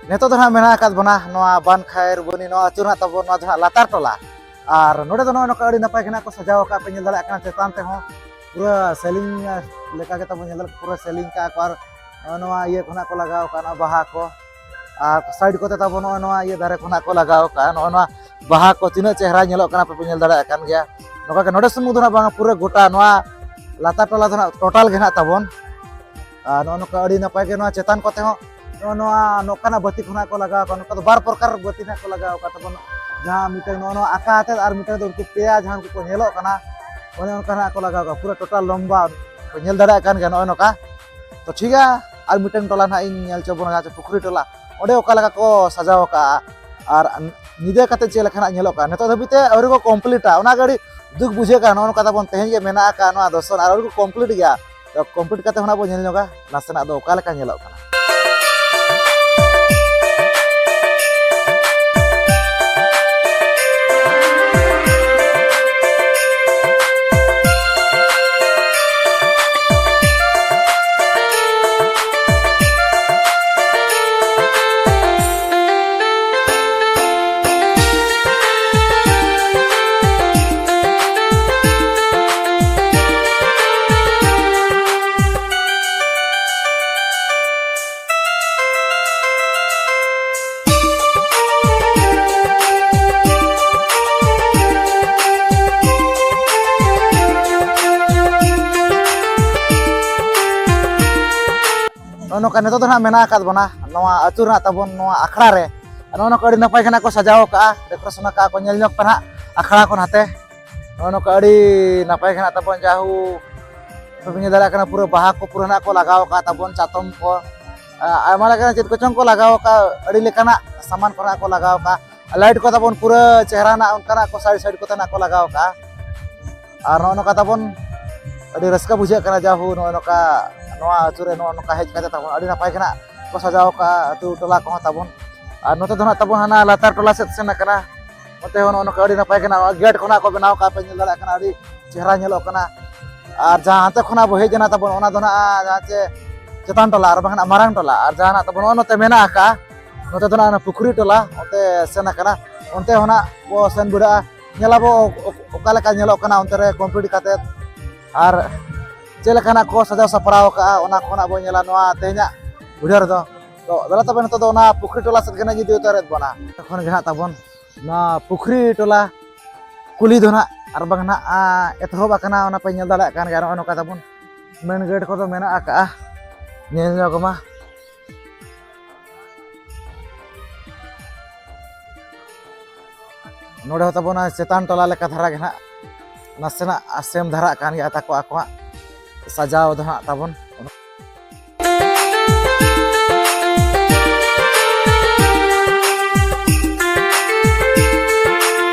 ᱱᱤᱛᱚᱜ ᱫᱚ ᱱᱟᱦᱟᱜ ᱢᱮᱱᱟᱜ ᱟᱠᱟᱫ ᱵᱚᱱᱟ ᱱᱚᱣᱟ ᱵᱟᱱᱠᱷᱟᱭ ᱨᱩᱵᱟᱹᱱᱤ, ᱱᱚᱣᱟ ᱟᱹᱛᱩ ᱨᱮᱱᱟᱜ ᱛᱟᱵᱚᱱ, ᱱᱚᱣᱟ ᱫᱚ ᱱᱟᱦᱟᱜ ᱞᱟᱛᱟᱨ ᱴᱚᱞᱟ᱾ ᱟᱨ ᱱᱚᱰᱮ ᱫᱚ ᱱᱚᱜᱼᱚᱭ ᱱᱚᱝᱠᱟ ᱟᱹᱰᱤ ᱱᱟᱯᱟᱭ ᱜᱮ ᱱᱟᱦᱟᱜ ᱠᱚ ᱥᱟᱡᱟᱣ ᱟᱠᱟᱫ ᱯᱮ ᱧᱮᱞ ᱫᱟᱲᱮᱭᱟᱜ ᱠᱟᱱᱟ᱾ ᱪᱮᱛᱟᱱ ᱛᱮᱦᱚᱸ ᱯᱩᱨᱟᱹ ᱥᱮᱞᱤᱝ ᱞᱮᱠᱟ ᱜᱮ ᱛᱟᱵᱚᱱ ᱧᱮᱞ ᱫᱟᱲᱮᱭᱟᱜ, ᱯᱩᱨᱟᱹ ᱥᱮᱞᱤᱝ ᱠᱟᱜᱼᱟ ᱠᱚ᱾ ᱟᱨ ᱱᱚᱣᱟ ᱤᱭᱟᱹ ᱠᱷᱚᱱᱟᱜ ᱠᱚ ᱞᱟᱜᱟᱣ ᱟᱠᱟᱫ ᱵᱟᱦᱟ ᱠᱚ, ᱟᱨ ᱥᱟᱭᱤᱰ ᱠᱚᱛᱮ ᱛᱟᱵᱚᱱ ᱱᱚᱜᱼᱚᱭ ᱱᱚᱣᱟ ᱤᱭᱟᱹ ᱫᱷᱟᱨᱮ ᱠᱷᱚᱱᱟᱜ ᱠᱚ ᱞᱟᱜᱟᱣ ᱟᱠᱟᱫ ᱱᱚᱜᱼᱚᱭ ᱱᱚᱣᱟ ᱵᱟᱦᱟ ᱠᱚ᱾ ᱛᱤᱱᱟᱹᱜ ᱪᱮᱦᱨᱟ ᱧᱮᱞᱚᱜ ᱠᱟᱱᱟ, ᱯᱮ ᱧᱮᱞ ᱫᱟᱲᱮᱭᱟᱜ ᱠᱟᱱ ᱜᱮᱭᱟ᱾ ᱱᱚᱝᱠᱟ ᱜᱮ ᱱᱚᱰᱮ ᱥᱩᱢᱩᱝ ᱫᱚ ᱱᱟᱜ ᱵᱟᱝᱟ, ᱯᱩᱨᱟᱹ ᱜᱚᱴᱟ ᱱᱚᱣᱟ ᱞᱟᱛᱟᱨ ᱴᱚᱞᱟ ᱫᱚ ᱱᱟᱜ ᱴᱳᱴᱟᱞ ᱜᱮ ᱱᱟᱜ ᱛᱟᱵᱚᱱ᱾ ᱟᱨ ᱱᱚᱜᱼᱚ ᱱᱚᱝᱠᱟ ᱟᱹᱰᱤ ᱱᱟᱯᱟᱭ ᱜᱮ ᱱᱚᱣᱟ ᱪᱮᱛᱟᱱ ᱠᱚᱛᱮ ᱦᱚᱸ ᱱᱚᱜᱼᱚ ᱱᱚᱣᱟ ᱱᱚᱝᱠᱟᱱᱟᱜ ᱵᱟᱹᱛᱤ ᱠᱷᱚᱱᱟᱜ ᱠᱚ ᱞᱟᱜᱟᱣ ᱟᱠᱟᱫ, ᱱᱚᱝᱠᱟ ᱫᱚ ᱵᱟᱨ ᱯᱨᱚᱠᱟᱨ ᱵᱟᱹᱛᱤ ᱱᱟᱜ ᱠᱚ ᱞᱟᱜᱟᱣ ᱟᱠᱟᱫ ᱛᱟᱵᱚᱱ᱾ ᱡᱟᱦᱟᱸ ᱢᱤᱫᱴᱟᱝ ᱱᱚᱜᱼᱚ ᱱᱚᱣᱟ ᱟᱸᱠᱟ ᱟᱛᱮᱫ ᱟᱨ ᱢᱤᱫᱴᱟᱝ ᱫᱚ ᱩᱱᱠᱩ ᱯᱮᱭᱟ ᱡᱟᱦᱟᱸ ᱩᱱᱠᱩ ᱠᱚ ᱧᱮᱞᱚᱜ ᱠᱟᱱᱟ, ᱚᱱᱮ ᱚᱱᱠᱟ ᱱᱟᱜ ᱠᱚ ᱞᱟᱜᱟᱣ ᱟᱠᱟᱫ, ᱯᱩᱨᱟᱹ ᱴᱳᱴᱟᱞ ᱞᱚᱢᱵᱟ ᱠᱚ ᱧᱮᱞ ᱫᱟᱲᱮᱭᱟᱜ ᱠᱟᱱ ᱜᱮᱭᱟ ᱱᱚᱜᱼᱚ ᱱᱚᱝᱠᱟ᱾ ᱛᱚ ᱴᱷᱤᱠ ᱜᱮᱭᱟ, ᱟᱨ ᱢᱤᱫᱴᱟᱝ ᱴᱚᱞᱟ ᱱᱟᱜ ᱤᱧ ᱧᱮᱞ ᱦᱚᱪᱚ ᱵᱚᱱᱟ, ᱡᱟᱦᱟᱸ ᱪᱮ ᱯᱩᱠᱷᱨᱤ ᱴᱚᱞᱟ, ᱚᱸᱰᱮ ᱚᱠᱟ ᱞᱮᱠᱟ ᱠᱚ ᱥᱟᱡᱟᱣ ᱟᱠᱟᱫᱼᱟ ᱟᱨ ᱧᱤᱫᱟᱹ ᱠᱟᱛᱮᱫ ᱪᱮᱫ ᱞᱮᱠᱟ ᱱᱟᱜ ᱧᱮᱞᱚᱜ ᱠᱟᱱᱟ᱾ ᱱᱤᱛᱚᱜ ᱫᱷᱟᱹᱵᱤᱡ ᱛᱮ ᱟᱹᱣᱨᱤ ᱠᱚ ᱠᱚᱢᱯᱞᱤᱴᱟ, ᱚᱱᱟ ᱜᱮ ᱟᱹᱰᱤ ᱫᱩᱠ ᱵᱩᱡᱷᱟᱹᱜ ᱠᱟᱱᱟ᱾ ᱱᱚᱜᱼᱚ ᱱᱚᱝᱠᱟ ᱛᱟᱵᱚᱱ ᱛᱮᱦᱮᱧ ᱜᱮ ᱢᱮᱱᱟᱜ ᱟᱠᱟᱫ ᱱᱚᱣᱟ ᱫᱚᱨᱥᱚᱱ, ᱟᱨ ᱟᱹᱣᱨᱤ ᱠᱚ ᱠᱚᱢᱯᱞᱤᱴ ᱜᱮᱭᱟ᱾ ᱛᱚ ᱠᱚᱢᱯᱞᱤᱴ ᱠᱟᱛᱮ ᱦᱚᱸ ᱱᱟᱜ ᱵᱚᱱ ᱧᱮᱞ ᱧᱚᱜᱟ ᱱᱟᱥᱮᱱᱟᱜ ᱫᱚ ᱚᱠᱟ ᱞᱮᱠᱟ ᱧᱮᱞᱚᱜ ᱠᱟᱱᱟ᱾ ᱱᱚᱜᱼᱚ ᱱᱚᱝᱠᱟ ᱱᱤᱛᱚᱜ ᱫᱚ ᱱᱟᱦᱟᱜ ᱢᱮᱱᱟᱜ ᱟᱠᱟᱫ ᱵᱚᱱᱟ ᱱᱚᱣᱟ ᱟᱹᱛᱩ ᱨᱮᱱᱟᱜ ᱛᱟᱵᱚᱱ ᱱᱚᱣᱟ ᱟᱠᱷᱲᱟ ᱨᱮ᱾ ᱱᱚᱜᱼᱚ ᱱᱚᱝᱠᱟ ᱟᱹᱰᱤ ᱱᱟᱯᱟᱭ ᱜᱮ ᱱᱟᱦᱟᱜ ᱠᱚ ᱥᱟᱡᱟᱣ ᱟᱠᱟᱫᱼᱟ, ᱰᱮᱠᱳᱨᱮᱥᱚᱱ ᱟᱠᱟᱫᱼᱟ ᱠᱚ᱾ ᱧᱮᱞ ᱧᱚᱜ ᱯᱮ ᱱᱟᱦᱟᱜ ᱟᱠᱷᱲᱟ ᱠᱚ ᱱᱟᱛᱮ᱾ ᱱᱚᱜᱼᱚ ᱱᱚᱝᱠᱟ ᱟᱹᱰᱤ ᱱᱟᱯᱟᱭ ᱜᱮ ᱱᱟᱦᱟᱜ ᱛᱟᱵᱚᱱ, ᱡᱟᱦᱩ ᱯᱮ ᱧᱮᱞ ᱫᱟᱲᱮᱭᱟᱜ ᱠᱟᱱᱟ, ᱯᱩᱨᱟᱹ ᱵᱟᱦᱟ ᱠᱚ ᱯᱩᱨᱟᱹ ᱱᱟᱦᱟᱜ ᱠᱚ ᱞᱟᱜᱟᱣ ᱟᱠᱟᱫ ᱛᱟᱵᱚᱱ, ᱪᱟᱛᱚᱢ ᱠᱚ, ᱟ, ᱟᱭᱢᱟ ᱞᱮᱠᱟᱱ ᱪᱮᱫ ᱠᱚᱪᱚᱝ ᱠᱚ ᱞᱟᱜᱟᱣ ᱟᱠᱟᱫ, ᱟᱹᱰᱤ ᱞᱮᱠᱟᱱᱟᱜ ᱥᱟᱢᱟᱱ ᱠᱚ ᱱᱟᱦᱟᱜ ᱠᱚ ᱞᱟᱜᱟᱣ ᱟᱠᱟᱫ᱾ ᱞᱟᱭᱤᱴ ᱠᱚ ᱛᱟᱵᱚᱱ ᱯᱩᱨᱟᱹ ᱪᱮᱦᱨᱟ ᱱᱟᱜ ᱚᱱᱠᱟᱱᱟᱜ ᱠᱚ ᱥᱟᱭᱤᱰ ᱥᱟᱭᱤᱰ ᱠᱚᱛᱮ ᱱᱟᱜ ᱠᱚ ᱞᱟᱜᱟᱣ ᱟᱠᱟᱫᱼᱟ᱾ ᱟᱨ ᱱᱚᱜᱼᱚ ᱱᱚᱝᱠᱟ ᱛᱟᱵᱚᱱ ᱟᱹᱰᱤ ᱨᱟᱹᱥᱠᱟᱹ ᱵᱩᱡᱷᱟᱹᱜ ᱠᱟᱱᱟ, ᱡᱟᱦᱩ ᱱᱚᱜᱼᱚ ᱱᱚᱝᱠᱟ ᱱᱚᱣᱟ ᱟᱹᱛᱩ ᱨᱮ ᱱᱚᱜᱼᱚ ᱱᱚᱝᱠᱟ ᱦᱮᱡ ᱠᱟᱛᱮ ᱛᱟᱵᱚᱱ ᱟᱹᱰᱤ ᱱᱟᱯᱟᱭ ᱜᱮ ᱱᱟᱜ ᱠᱚ ᱥᱟᱡᱟᱣ ᱟᱠᱟᱫᱼᱟ ᱟᱹᱛᱩ ᱴᱚᱞᱟ ᱠᱚᱦᱚᱸ ᱛᱟᱵᱚᱱ᱾ ᱟᱨ ᱱᱚᱛᱮ ᱫᱚ ᱱᱟᱜ ᱛᱟᱵᱚᱱ ᱦᱟᱱᱟ ᱞᱟᱛᱟᱨ ᱴᱚᱞᱟ ᱥᱮᱫ ᱥᱮᱱ ᱟᱠᱟᱱᱟ, ᱱᱚᱛᱮ ᱦᱚᱸ ᱱᱚᱜᱼᱚ ᱱᱚᱝᱠᱟ ᱟᱹᱰᱤ ᱱᱟᱯᱟᱭ ᱜᱮ ᱱᱟᱜ ᱜᱮᱴ ᱠᱷᱚᱱᱟᱜ ᱠᱚ ᱵᱮᱱᱟᱣ ᱟᱠᱟᱫᱼᱟ, ᱯᱮ ᱧᱮᱞ ᱫᱟᱲᱮᱭᱟᱜ ᱠᱟᱱᱟ ᱟᱹᱰᱤ ᱪᱮᱦᱨᱟ ᱧᱮᱞᱚᱜ ᱠᱟᱱᱟ᱾ ᱟᱨ ᱡᱟᱦᱟᱸ ᱦᱟᱱᱛᱮ ᱠᱷᱚᱱᱟᱜ ᱵᱚ ᱦᱮᱡ ᱮᱱᱟ ᱛᱟᱵᱚᱱ, ᱚᱱᱟ ᱫᱚ ᱱᱟᱜ ᱡᱟᱦᱟᱸ ᱪᱮ ᱪᱮᱛᱟᱱ ᱴᱚᱞᱟ ᱟᱨ ᱵᱟᱝᱠᱷᱟᱱ ᱢᱟᱨᱟᱝ ᱴᱚᱞᱟ, ᱟᱨ ᱡᱟᱦᱟᱸ ᱱᱟᱜ ᱛᱟᱵᱚᱱ ᱱᱚᱜᱼᱚ ᱱᱚᱛᱮ ᱢᱮᱱᱟᱜ ᱟᱠᱟᱫᱼᱟ ᱱᱚᱛᱮ ᱫᱚ ᱱᱟᱜ ᱚᱱᱟ ᱯᱩᱠᱷᱨᱤ ᱴᱚᱞᱟ ᱚᱱᱛᱮ ᱥᱮᱱ ᱟᱠᱟᱱᱟ᱾ ᱚᱱᱛᱮ ᱦᱚᱸ ᱱᱟᱜ ᱵᱚ ᱥᱮᱱ ᱵᱤᱰᱟᱹᱜᱼᱟ, ᱧᱮᱞᱟᱵᱚ ᱚ-, ᱚ-, ᱚᱠᱟ ᱞᱮᱠᱟ ᱧᱮᱞᱚᱜ ᱠᱟᱱᱟ ᱚᱱᱛᱮ ᱨᱮ ᱠᱚᱢᱯᱞᱤᱴ ᱠᱟᱛᱮᱫ, ᱟᱨ ᱪᱮᱫ ᱞᱮᱠᱟ ᱱᱟᱜ ᱠᱚ ᱥᱟᱡᱟᱣ ᱥᱟᱯᱲᱟᱣ ᱠᱟᱜᱼᱟ, ᱚᱱᱟ ᱠᱚ ᱱᱟᱜ ᱵᱚ ᱧᱮᱞᱟ ᱱᱚᱣᱟ ᱛᱮᱦᱮᱧᱟᱜ ᱵᱷᱤᱰᱤᱭᱳ ᱨᱮᱫᱚ᱾ ᱛᱚ ᱫᱮᱞᱟ ᱛᱚᱵᱮ ᱱᱤᱛᱚᱜ ᱫᱚ ᱚᱱᱟ ᱯᱩᱠᱷᱨᱤ ᱴᱚᱞᱟ ᱥᱮᱫ ᱜᱮ ᱱᱟᱜ ᱤᱧ ᱤᱫᱤ ᱩᱛᱟᱹᱨᱮᱫ ᱵᱚᱱᱟ᱾ ᱛᱚᱠᱷᱚᱱ ᱜᱮ ᱱᱟᱜ ᱛᱟᱵᱚᱱ ᱱᱚᱣᱟ ᱯᱩᱠᱷᱨᱤ ᱴᱚᱞᱟ ᱠᱩᱞᱦᱤ ᱫᱚ ᱱᱟᱜ ᱟᱨ ᱵᱟᱝ ᱱᱟᱜ, ᱟ, ᱮᱛᱚᱦᱚᱵ ᱟᱠᱟᱱᱟ, ᱚᱱᱟ ᱯᱮ ᱧᱮᱞ ᱫᱟᱲᱮᱭᱟᱜ ᱠᱟᱱ ᱜᱮᱭᱟ᱾ ᱱᱚᱜᱼᱚᱭ ᱱᱚᱝᱠᱟ ᱛᱟᱵᱚᱱ ᱢᱮᱱ ᱜᱮᱴ ᱠᱚᱫᱚ ᱢᱮᱱᱟᱜ ᱟᱠᱟᱜᱼᱟ, ᱧᱮᱞ ᱧᱚᱜᱽ ᱢᱟ᱾ ᱱᱚᱰᱮ ᱦᱚᱸ ᱛᱟᱵᱚᱱ ᱪᱮᱛᱟᱱ ᱴᱚᱞᱟ ᱞᱮᱠᱟ ᱫᱷᱟᱨᱟ ᱜᱮ ᱱᱟᱜ ᱱᱟᱥᱮᱱᱟᱜ ᱥᱮᱢ ᱫᱷᱟᱨᱟᱜ ᱠᱟᱱ ᱜᱮᱭᱟ ᱛᱟᱠᱚ ᱟᱠᱚᱣᱟᱜ ᱥᱟᱡᱟᱣ ᱫᱚ ᱦᱟᱸᱜ ᱛᱟᱵᱚᱱ᱾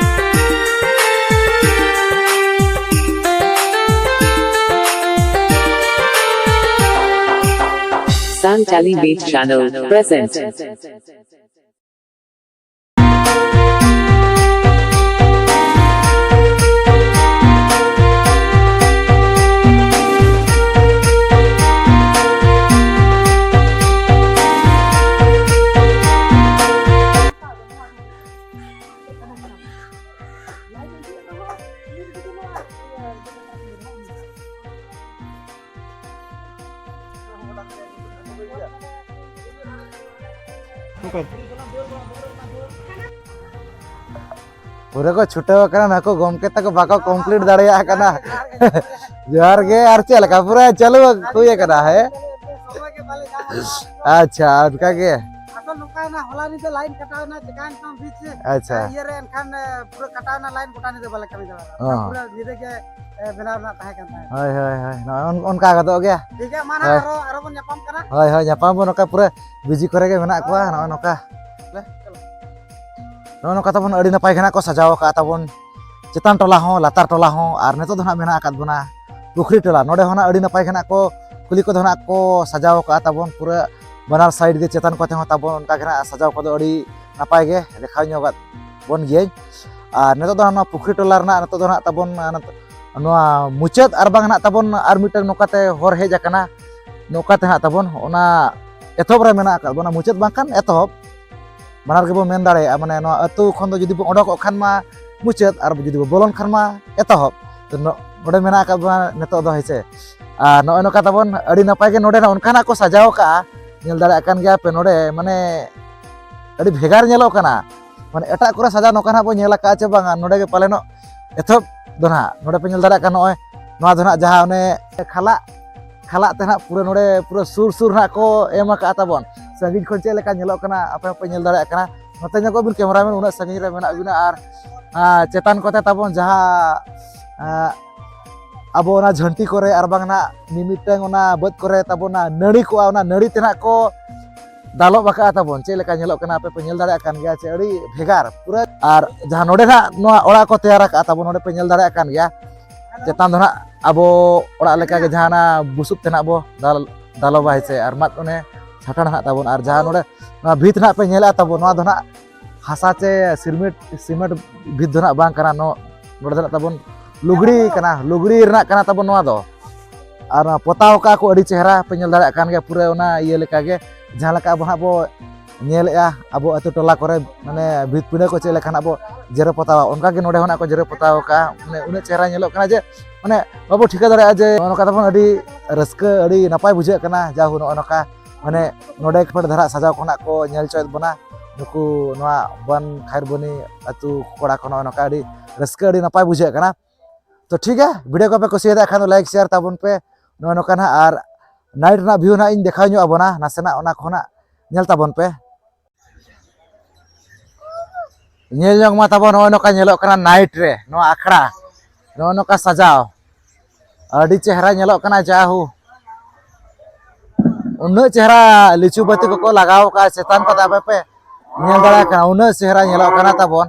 Santali Beat Channel present. ᱯᱩᱨᱟᱹ ᱠᱚ ᱪᱷᱩᱴᱟᱹᱣ ᱟᱠᱟᱱᱟ, ᱱᱟᱠᱚ ᱜᱚᱢᱠᱮ ᱛᱟᱠᱚ ᱵᱟᱠᱚ ᱠᱚᱢᱯᱞᱤᱴ ᱫᱟᱲᱮᱭᱟᱜ ᱠᱟᱱᱟ᱾ ᱡᱚᱦᱟᱨ ᱜᱮ, ᱟᱨ ᱪᱮᱫ ᱞᱮᱠᱟ ᱯᱩᱨᱟᱹ ᱪᱟᱹᱞᱩ ᱦᱩᱭ ᱟᱠᱟᱱᱟ? ᱦᱮᱸ, ᱟᱪᱪᱷᱟ, ᱚᱱᱠᱟ ᱜᱮ᱾ ᱟᱥᱚᱞ ᱱᱚᱝᱠᱟ ᱮᱱᱟ, ᱦᱚᱞᱟ ᱧᱤᱫᱟᱹ ᱞᱟᱭᱤᱱ ᱠᱟᱴᱟᱣ ᱮᱱᱟ, ᱪᱮᱠᱟ ᱮᱱ ᱪᱚᱝ ᱵᱤᱪ ᱨᱮ᱾ ᱟᱪᱪᱷᱟ᱾ ᱤᱭᱟᱹ ᱨᱮ ᱮᱱᱠᱷᱟᱱ, ᱮ, ᱯᱩᱨᱟᱹ ᱠᱟᱴᱟᱣ ᱮᱱᱟ ᱞᱟᱭᱤᱱ, ᱜᱚᱴᱟ ᱧᱤᱫᱟᱹ ᱵᱟᱞᱮ ᱠᱟᱹᱢᱤ ᱫᱟᱲᱮᱭᱟᱫᱟ᱾ ᱚ᱾ ᱯᱩᱨᱟᱹ ᱧᱤᱫᱟᱹ ᱜᱮ, ᱮ, ᱵᱮᱱᱟᱣ ᱨᱮᱱᱟᱜ ᱛᱟᱦᱮᱸ ᱠᱟᱱ ᱛᱟᱦᱮᱸᱫ᱾ ᱦᱳᱭ, ᱦᱳᱭ, ᱦᱳᱭ, ᱱᱚᱜᱼᱚᱭ ᱚᱱ-, ᱚᱱᱠᱟ ᱜᱚᱫᱚᱜ ᱜᱮᱭᱟ᱾ ᱴᱷᱤᱠ ᱜᱮᱭᱟ, ᱢᱟ ᱱᱟᱦᱟᱜ ᱦᱳᱭ᱾ ᱟᱨᱚ, ᱟᱨᱚ ᱵᱚᱱ ᱧᱟᱯᱟᱢ ᱠᱟᱱᱟ᱾ ᱦᱳᱭ, ᱦᱳᱭ, ᱧᱟᱯᱟᱢ ᱵᱚᱱ, ᱱᱚᱝᱠᱟ ᱯᱩᱨᱟᱹ ᱵᱤᱡᱤ ᱠᱚᱨᱮ ᱜᱮ ᱢᱮᱱᱟᱜ ᱠᱚᱣᱟ, ᱦᱳᱭ, ᱱᱚᱜᱼᱚᱭ ᱱᱚᱝᱠᱟ᱾ ᱱᱚᱜᱼᱚ ᱱᱚᱝᱠᱟ ᱛᱟᱵᱚᱱ ᱟᱹᱰᱤ ᱱᱟᱯᱟᱭ ᱜᱮ ᱱᱟᱜ ᱠᱚ ᱥᱟᱡᱟᱣ ᱟᱠᱟᱫᱼᱟ ᱛᱟᱵᱚᱱ ᱪᱮᱛᱟᱱ ᱴᱚᱞᱟ ᱦᱚᱸ, ᱞᱟᱛᱟᱨ ᱴᱚᱞᱟ ᱦᱚᱸ, ᱟᱨ ᱱᱤᱛᱚᱜ ᱫᱚ ᱱᱟᱜ ᱢᱮᱱᱟᱜ ᱟᱠᱟᱫ ᱵᱚᱱᱟ ᱯᱩᱠᱷᱨᱤ ᱴᱚᱞᱟ᱾ ᱱᱚᱰᱮ ᱦᱚᱸ ᱱᱟᱜ ᱟᱹᱰᱤ ᱱᱟᱯᱟᱭ ᱜᱮ ᱱᱟᱜ ᱠᱚ ᱠᱩᱞᱦᱤ ᱠᱚᱫᱚ ᱱᱟᱜ ᱠᱚ ᱥᱟᱡᱟᱣ ᱟᱠᱟᱫᱼᱟ ᱛᱟᱵᱚᱱ, ᱯᱩᱨᱟᱹ ᱵᱟᱱᱟᱨ ᱥᱟᱭᱤᱰ ᱜᱮ ᱪᱮᱛᱟᱱ ᱠᱚᱛᱮ ᱦᱚᱸ ᱛᱟᱵᱚᱱ ᱚᱱᱠᱟ ᱜᱮ ᱱᱟᱜ ᱥᱟᱡᱟᱣ ᱠᱚᱫᱚ ᱟᱹᱰᱤ ᱱᱟᱯᱟᱭ ᱜᱮ ᱫᱮᱠᱷᱟᱣ ᱧᱚᱜᱟᱫ ᱵᱚᱱ ᱜᱤᱭᱟᱹᱧ᱾ ᱟᱨ ᱱᱤᱛᱚᱜ ᱫᱚ ᱱᱚᱣᱟ ᱯᱩᱠᱷᱨᱤ ᱴᱚᱞᱟ ᱨᱮᱱᱟᱜ ᱱᱤᱛᱚᱜ ᱫᱚ ᱱᱟᱜ ᱛᱟᱵᱚᱱ, ᱟ, ᱱᱚᱣᱟ ᱢᱩᱪᱟᱹᱫ ᱟᱨ ᱵᱟᱝ ᱱᱟᱜ ᱛᱟᱵᱚᱱ ᱟᱨ ᱢᱤᱫᱴᱟᱝ ᱱᱚᱝᱠᱟᱛᱮ ᱦᱚᱨ ᱦᱮᱡ ᱟᱠᱟᱱᱟ, ᱱᱚᱝᱠᱟᱛᱮ ᱱᱟᱜ ᱛᱟᱵᱚᱱ ᱚᱱᱟ ᱮᱛᱚᱦᱚᱵ ᱨᱮ ᱢᱮᱱᱟᱜ ᱟᱠᱟᱫ ᱵᱚᱱᱟ, ᱢᱩᱪᱟᱹᱫ ᱵᱟᱝᱠᱷᱟᱱ ᱮᱛᱚᱦᱚᱵ᱾ ᱵᱟᱱᱟᱨ ᱜᱮᱵᱚᱱ ᱢᱮᱱ ᱫᱟᱲᱮᱭᱟᱜᱼᱟ, ᱢᱟᱱᱮ ᱱᱚᱣᱟ ᱟᱹᱛᱩ ᱠᱷᱚᱱ ᱫᱚ ᱡᱩᱫᱤ ᱵᱚᱱ ᱚᱰᱚᱠᱚᱜ ᱠᱷᱟᱱ ᱢᱟ ᱢᱩᱪᱟᱹᱫ, ᱟᱨ ᱡᱩᱫᱤ ᱵᱚᱱ ᱵᱚᱞᱚᱱ ᱠᱷᱟᱱ ᱢᱟ ᱮᱛᱚᱦᱚᱵ᱾ ᱛᱚ ᱱᱚ-, ᱱᱚᱰᱮ ᱢᱮᱱᱟᱜ ᱟᱠᱟᱫ ᱵᱚᱱᱟ ᱱᱤᱛᱚᱜ ᱫᱚ, ᱦᱮᱸ ᱥᱮ᱾ ᱟᱨ ᱱᱚᱜᱼᱚᱭ ᱱᱚᱝᱠᱟ ᱛᱟᱵᱚᱱ ᱟᱹᱰᱤ ᱱᱟᱯᱟᱭ ᱜᱮ ᱱᱚᱰᱮ ᱱᱟᱜ ᱚᱱᱠᱟᱱᱟᱜ ᱠᱚ ᱥᱟᱡᱟᱣ ᱠᱟᱜᱼᱟ, ᱧᱮᱞ ᱫᱟᱲᱮᱭᱟᱜ ᱠᱟᱱ ᱜᱮᱭᱟ ᱯᱮ ᱱᱚᱰᱮ, ᱢᱟᱱᱮ ᱟᱹᱰᱤ ᱵᱷᱮᱜᱟᱨ ᱧᱮᱞᱚᱜ ᱠᱟᱱᱟ᱾ ᱢᱟᱱᱮ ᱮᱴᱟᱜ ᱠᱚᱨᱮ ᱥᱟᱡᱟᱣ ᱱᱚᱝᱠᱟ ᱱᱟᱜ ᱵᱚᱱ ᱧᱮᱞ ᱟᱠᱟᱫᱼᱟ ᱪᱮ ᱵᱟᱝᱟ, ᱱᱚᱰᱮ ᱜᱮ ᱯᱟᱞᱮᱱᱚᱜ ᱮᱛᱚᱦᱚᱵ ᱫᱚ ᱱᱟᱦᱟᱜ᱾ ᱱᱚᱰᱮ ᱯᱮ ᱧᱮᱞ ᱫᱟᱲᱮᱭᱟᱜ ᱠᱟᱱᱟ, ᱱᱚᱜᱼᱚᱭ ᱱᱚᱣᱟ ᱫᱚ ᱱᱟᱦᱟᱜ ᱡᱟᱦᱟᱸ ᱚᱱᱮ ᱠᱷᱟᱞᱟᱜ, ᱠᱷᱟᱞᱟᱜ ᱛᱮ ᱱᱟᱦᱟᱜ ᱯᱩᱨᱟᱹ ᱱᱚᱰᱮ ᱯᱩᱨᱟᱹ ᱥᱩᱨ ᱥᱩᱨ ᱱᱟᱦᱟᱜ ᱠᱚ ᱮᱢ ᱟᱠᱟᱫᱼᱟ ᱛᱟᱵᱚᱱ᱾ ᱥᱟᱺᱜᱤᱧ ᱠᱷᱚᱱ ᱪᱮᱫ ᱞᱮᱠᱟ ᱧᱮᱞᱚᱜ ᱠᱟᱱᱟ ᱟᱯᱮ ᱦᱚᱸᱯᱮ ᱧᱮᱞ ᱫᱟᱲᱮᱭᱟᱜ ᱠᱟᱱᱟ᱾ ᱱᱚᱛᱮ ᱧᱚᱜᱚᱜ ᱵᱤᱱ cameraman, ᱩᱱᱟᱹᱜ ᱥᱟᱺᱜᱤᱧ ᱨᱮ ᱢᱮᱱᱟᱜ ᱵᱤᱱᱟ᱾ ᱟᱨ ᱟᱨ ᱪᱮᱛᱟᱱ ᱠᱚᱛᱮ ᱛᱟᱵᱚᱱ ᱡᱟᱦᱟᱸ, ᱟᱸ, ᱟᱵᱚ ᱚᱱᱟ ᱡᱷᱟᱹᱱᱴᱤ ᱠᱚᱨᱮ ᱟᱨ ᱵᱟᱝ ᱱᱟᱜ ᱢᱤᱢᱤᱫᱴᱟᱝ ᱚᱱᱟ ᱵᱟᱹᱫᱽ ᱠᱚᱨᱮ ᱛᱟᱵᱚᱱ ᱚᱱᱟ ᱱᱟᱹᱲᱤ ᱠᱚᱜᱼᱟ, ᱚᱱᱟ ᱱᱟᱹᱲᱤ ᱛᱮ ᱱᱟᱜ ᱠᱚ ᱫᱟᱞᱚᱵ ᱟᱠᱟᱫᱼᱟ ᱛᱟᱵᱚᱱ᱾ ᱪᱮᱫ ᱞᱮᱠᱟ ᱧᱮᱞᱚᱜ ᱠᱟᱱᱟ ᱟᱯᱮ ᱯᱮ ᱧᱮᱞ ᱫᱟᱲᱮᱭᱟᱜ ᱠᱟᱱ ᱜᱮᱭᱟ ᱪᱮ, ᱟᱹᱰᱤ ᱵᱷᱮᱜᱟᱨ ᱯᱩᱨᱟᱹ᱾ ᱟᱨ ᱡᱟᱦᱟᱸ ᱱᱚᱰᱮ ᱱᱟᱜ ᱱᱚᱣᱟ ᱚᱲᱟᱜ ᱠᱚ ᱛᱮᱭᱟᱨ ᱟᱠᱟᱫᱼᱟ ᱛᱟᱵᱚᱱ, ᱱᱚᱰᱮ ᱯᱮ ᱧᱮᱞ ᱫᱟᱲᱮᱭᱟᱜ ᱠᱟᱱ ᱜᱮᱭᱟ, ᱪᱮᱛᱟᱱ ᱫᱚ ᱱᱟᱜ ᱟᱵᱚ ᱚᱲᱟᱜ ᱞᱮᱠᱟᱜᱮ ᱡᱟᱦᱟᱸ ᱚᱱᱟ ᱵᱩᱥᱩᱵ ᱛᱮ ᱱᱟᱜ ᱵᱚ ᱫᱟᱞ, ᱫᱟᱞᱚᱵᱟ, ᱦᱮᱸ ᱥᱮ, ᱟᱨ ᱢᱟᱫ ᱚᱱᱮ ᱥᱟᱴᱟᱲ ᱱᱟᱜ ᱛᱟᱵᱚᱱ᱾ ᱟᱨ ᱡᱟᱦᱟᱸ ᱱᱚᱰᱮ ᱱᱚᱣᱟ ᱵᱷᱤᱛ ᱱᱟᱜ ᱯᱮ ᱧᱮᱞᱮᱫᱼᱟ ᱛᱟᱵᱚᱱ, ᱱᱚᱣᱟ ᱫᱚ ᱱᱟᱜ ᱦᱟᱥᱟ ᱪᱮ ᱥᱤᱨᱢᱤᱴ, ᱥᱤᱢᱮᱱᱴ ᱵᱷᱤᱛ ᱫᱚ ᱱᱟᱜ ᱵᱟᱝ ᱠᱟᱱᱟ᱾ ᱱᱚ-, ᱱᱚᱰᱮ ᱫᱚ ᱱᱟᱜ ᱛᱟᱵᱚᱱ ᱞᱩᱜᱽᱲᱤ ᱠᱟᱱᱟ, ᱞᱩᱜᱽᱲᱤ ᱨᱮᱱᱟᱜ ᱠᱟᱱᱟ ᱛᱟᱵᱚᱱ ᱱᱚᱣᱟ ᱫᱚ᱾ ᱟᱨ ᱱᱚᱣᱟ ᱯᱚᱛᱟᱣ ᱠᱟᱜᱼᱟ ᱠᱚ ᱟᱹᱰᱤ ᱪᱮᱦᱨᱟ, ᱯᱮ ᱧᱮᱞ ᱫᱟᱲᱮᱭᱟᱜ ᱠᱟᱱ ᱜᱮᱭᱟ ᱯᱩᱨᱟᱹ ᱚᱱᱟ ᱤᱭᱟᱹ ᱞᱮᱠᱟᱜᱮ, ᱡᱟᱦᱟᱸ ᱞᱮᱠᱟ ᱟᱵᱚ ᱦᱟᱸᱜ ᱵᱚ ᱧᱮᱞᱮᱫᱼᱟ ᱟᱵᱚ ᱟᱹᱛᱩ ᱴᱚᱞᱟ ᱠᱚᱨᱮ, ᱢᱟᱱᱮ ᱵᱷᱤᱛ ᱯᱤᱸᱰᱟᱹ ᱠᱚ ᱪᱮᱫ ᱞᱮᱠᱟ ᱱᱟᱜ ᱵᱚ ᱡᱮᱨᱮᱲ ᱯᱚᱛᱟᱣᱟ, ᱚᱱᱠᱟ ᱜᱮ ᱱᱚᱰᱮ ᱦᱚᱸ ᱱᱟᱜ ᱠᱚ ᱡᱮᱨᱮᱲ ᱯᱚᱛᱟᱣ ᱠᱟᱜᱼᱟ᱾ ᱢᱟᱱᱮ ᱩᱱᱟᱹᱜ ᱪᱮᱦᱨᱟ ᱧᱮᱞᱚᱜ ᱠᱟᱱᱟ ᱡᱮ, ᱢᱟᱱᱮ ᱵᱟᱵᱚ ᱴᱷᱤᱠᱟᱹ ᱫᱟᱲᱮᱭᱟᱜᱼᱟ ᱡᱮ ᱱᱚᱜᱼᱚ ᱱᱚᱝᱠᱟ ᱛᱟᱵᱚᱱ ᱟᱹᱰᱤ ᱨᱟᱹᱥᱠᱟᱹ, ᱟᱹᱰᱤ ᱱᱟᱯᱟᱭ ᱵᱩᱡᱷᱟᱹᱜ ᱠᱟᱱᱟ᱾ ᱡᱟᱦᱳ ᱱᱚᱜᱼᱚ ᱱᱚᱝᱠᱟ ᱢᱟᱱᱮ ᱱᱚᱰᱮ ᱠᱷᱚᱱ ᱫᱷᱟᱨᱟ ᱥᱟᱡᱟᱣ ᱠᱷᱚᱱᱟᱜ ᱠᱚ ᱧᱮᱞ ᱦᱚᱪᱚᱭᱮᱫ ᱵᱚᱱᱟ ᱱᱩᱠᱩ ᱱᱚᱣᱟ ᱵᱟᱱ ᱠᱷᱟᱭᱨᱵᱚᱱᱤ ᱟᱹᱛᱩ ᱠᱚᱲᱟ ᱠᱚ᱾ ᱱᱚᱜᱼᱚ ᱱᱚᱝᱠᱟ ᱟᱹᱰᱤ ᱨᱟᱹᱥᱠᱟᱹ, ᱟᱹᱰᱤ ᱱᱟᱯᱟᱭ ᱵᱩᱡᱷᱟᱹᱜ ᱠᱟᱱᱟ᱾ ᱛᱚ ᱴᱷᱤᱠ ᱜᱮᱭᱟ, video ᱠᱚᱯᱮ ᱠᱩᱥᱤᱭᱟᱫᱟ ᱠᱷᱟᱱ ᱫᱚ like share ᱛᱟᱵᱚᱱ ᱯᱮ ᱱᱚᱜᱼᱚ ᱱᱚᱝᱠᱟ ᱱᱟᱦᱟᱜ᱾ ᱟᱨ night ᱨᱮᱱᱟᱜ view ᱱᱟᱦᱟᱜ ᱤᱧ ᱫᱮᱠᱷᱟᱣ ᱧᱚᱜ ᱟᱵᱚᱱᱟ ᱱᱟᱥᱮᱱᱟᱜ, ᱚᱱᱟ ᱠᱚ ᱱᱟᱦᱟᱜ ᱧᱮᱞ ᱛᱟᱵᱚᱱ ᱯᱮ᱾ ᱧᱮᱞ ᱡᱚᱝ ᱢᱟ ᱛᱟᱵᱚᱱ ᱱᱚᱜᱼᱚᱭ ᱱᱚᱝᱠᱟ ᱧᱮᱞᱚᱜ ᱠᱟᱱᱟ night ᱨᱮ ᱱᱚᱣᱟ ᱟᱠᱷᱲᱟ, ᱱᱚᱜᱼᱚ ᱱᱚᱝᱠᱟ ᱥᱟᱡᱟᱣ, ᱟᱹᱰᱤ ᱪᱮᱦᱨᱟ ᱧᱮᱞᱚᱜ ᱠᱟᱱᱟ᱾ ᱡᱟᱦᱳ, ᱩᱱᱟᱹᱜ ᱪᱮᱦᱨᱟ ᱞᱤᱪᱩ ᱵᱟᱹᱛᱤ ᱠᱚᱠᱚ ᱞᱟᱜᱟᱣ ᱠᱟᱜᱼᱟ ᱪᱮᱛᱟᱱ ᱠᱚ, ᱛᱟᱯᱮ ᱯᱮ ᱧᱮᱞ ᱫᱟᱲᱮᱭᱟᱜ ᱠᱟᱱᱟ, ᱩᱱᱟᱹᱜ ᱪᱮᱦᱨᱟ ᱧᱮᱞᱚᱜ ᱠᱟᱱᱟ ᱛᱟᱵᱚᱱ᱾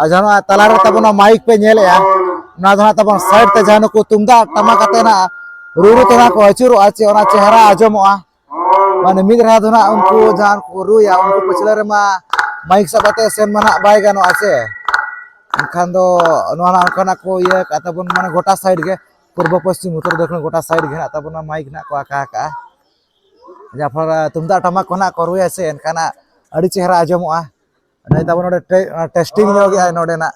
ᱟᱨ ᱡᱟᱦᱟᱸ ᱱᱚᱣᱟ ᱛᱟᱞᱟᱨᱮ ᱛᱟᱵᱚᱱ ᱱᱚᱣᱟ mic ᱯᱮ ᱧᱮᱞᱮᱜᱼᱟ, ᱱᱚᱣᱟ ᱫᱚ ᱦᱟᱸᱜ ᱛᱟᱵᱚᱱ side ᱛᱮ ᱡᱟᱦᱟᱸ ᱱᱩᱠᱩ ᱛᱩᱢᱫᱟᱜ ᱴᱟᱢᱟᱠ ᱟᱛᱮ ᱱᱟᱜ ᱨᱩ ᱨᱩ ᱛᱮ ᱱᱟᱜ ᱠᱚ ᱟᱹᱪᱩᱨᱚᱜᱼᱟ, ᱪᱮ ᱚᱱᱟ ᱪᱮᱦᱨᱟ ᱟᱸᱡᱚᱢᱚᱜᱼᱟ᱾ ᱢᱟᱱᱮ ᱢᱤᱫ ᱫᱷᱟᱣ ᱫᱚ ᱱᱟᱜ ᱩᱱᱠᱩ ᱡᱟᱦᱟᱸ ᱠᱚ ᱨᱩᱭᱟ, ᱩᱱᱠᱩ ᱯᱟᱹᱪᱷᱞᱟᱹ ᱨᱮᱢᱟ mic ᱥᱟᱵ ᱠᱟᱛᱮ ᱥᱮᱱ ᱢᱟ ᱱᱟᱜ ᱵᱟᱭ ᱜᱟᱱᱚᱜᱼᱟ ᱥᱮ᱾ ᱮᱱᱠᱷᱟᱱ ᱫᱚ ᱱᱚᱣᱟ ᱱᱟᱜ ᱚᱱᱠᱟᱱᱟᱜ ᱠᱚ ᱤᱭᱟᱹ ᱠᱟᱜ ᱛᱟᱵᱚᱱ, ᱢᱟᱱᱮ ᱜᱚᱴᱟ side ᱜᱮ, ᱯᱩᱨᱵᱚ, ᱯᱚᱥᱪᱤᱢ, ᱩᱛᱛᱚᱨ, ᱫᱚᱠᱷᱤᱱ ᱜᱚᱴᱟ side ᱜᱮ ᱱᱟᱜ ᱛᱟᱵᱚᱱ ᱱᱚᱣᱟ mic ᱱᱟᱜ ᱠᱚ ᱟᱠᱟ ᱟᱠᱟᱜᱼᱟ᱾ ᱡᱟᱦᱟᱸ ᱯᱷᱚᱞ ᱛᱩᱢᱫᱟᱜ ᱴᱟᱢᱟᱠ ᱠᱚ ᱱᱟᱜ ᱠᱚ ᱨᱩᱭᱟ ᱥᱮ, ᱮᱱᱠᱷᱟᱱ ᱱᱟᱜ ᱟᱹᱰᱤ ᱪᱮᱦᱨᱟ ᱟᱸᱡᱚᱢᱚᱜᱼᱟ᱾ ᱱᱚᱜᱼᱚᱭ ᱛᱟᱵᱚᱱ ᱱᱚᱰᱮ ᱴᱮ-, testing ᱧᱚᱜᱮᱜᱼᱟᱭ ᱱᱚᱰᱮᱱᱟᱜ᱾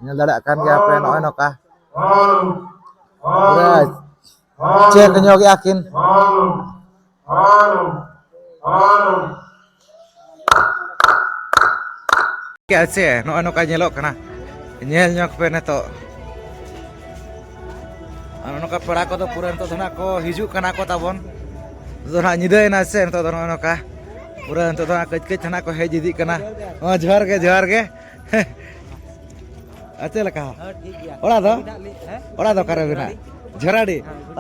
ᱧᱮᱞ ᱫᱟᱲᱮᱭᱟᱜ ᱠᱟᱱ ᱜᱮᱭᱟ ᱯᱮ, ᱱᱚᱜᱼᱚᱭ ᱱᱚᱝᱠᱟ ᱯᱩᱨᱟᱹ check ᱧᱚᱜᱮᱜᱼᱟ ᱠᱤᱱ᱾ ᱠᱮᱜᱼᱟ ᱥᱮ? ᱱᱚᱜᱼᱚᱭ ᱱᱚᱝᱠᱟ ᱧᱮᱞᱚᱜ ᱠᱟᱱᱟ, ᱧᱮᱞ ᱧᱚᱜ ᱯᱮ ᱱᱤᱛᱚᱜ᱾ ᱟᱨ ᱱᱚᱝᱠᱟ ᱯᱮᱲᱟ ᱠᱚᱫᱚ ᱯᱩᱨᱟᱹ ᱱᱤᱛᱚᱜ ᱫᱚ ᱱᱟᱜ ᱠᱚ ᱦᱤᱡᱩᱜ ᱠᱟᱱᱟ ᱠᱚ ᱛᱟᱵᱚᱱ᱾ ᱱᱤᱛᱚᱜ ᱫᱚ ᱱᱟᱜ ᱧᱤᱫᱟᱹᱭᱮᱱᱟ ᱥᱮ, ᱱᱤᱛᱚᱜ ᱫᱚ ᱱᱚᱜᱼᱚᱭ ᱱᱚᱝᱠᱟ ᱯᱩᱨᱟᱹ ᱱᱤᱛᱚᱜ ᱫᱚ ᱱᱟᱜ ᱠᱟᱹᱡ ᱠᱟᱹᱡ ᱛᱮ ᱱᱟᱜ ᱠᱚ ᱦᱮᱡ ᱤᱫᱤᱜ ᱠᱟᱱᱟ᱾ ᱦᱚᱸ, ᱡᱚᱦᱟᱨ ᱜᱮ, ᱡᱚᱦᱟᱨ ᱜᱮ᱾ ᱟᱨ ᱪᱮᱫ ᱞᱮᱠᱟ? ᱦᱮᱸ, ᱴᱷᱤᱠ ᱜᱮᱭᱟ᱾ ᱚᱲᱟᱜ ᱫᱚ? ᱟᱹᱵᱤᱱᱟᱜ ᱞᱤ-, ᱦᱮᱸ? ᱚᱲᱟᱜ ᱫᱚ ᱚᱠᱟᱨᱮ ᱟᱹᱵᱤᱱᱟᱜ? ᱦᱮᱸ, ᱜᱩᱰᱨᱤ᱾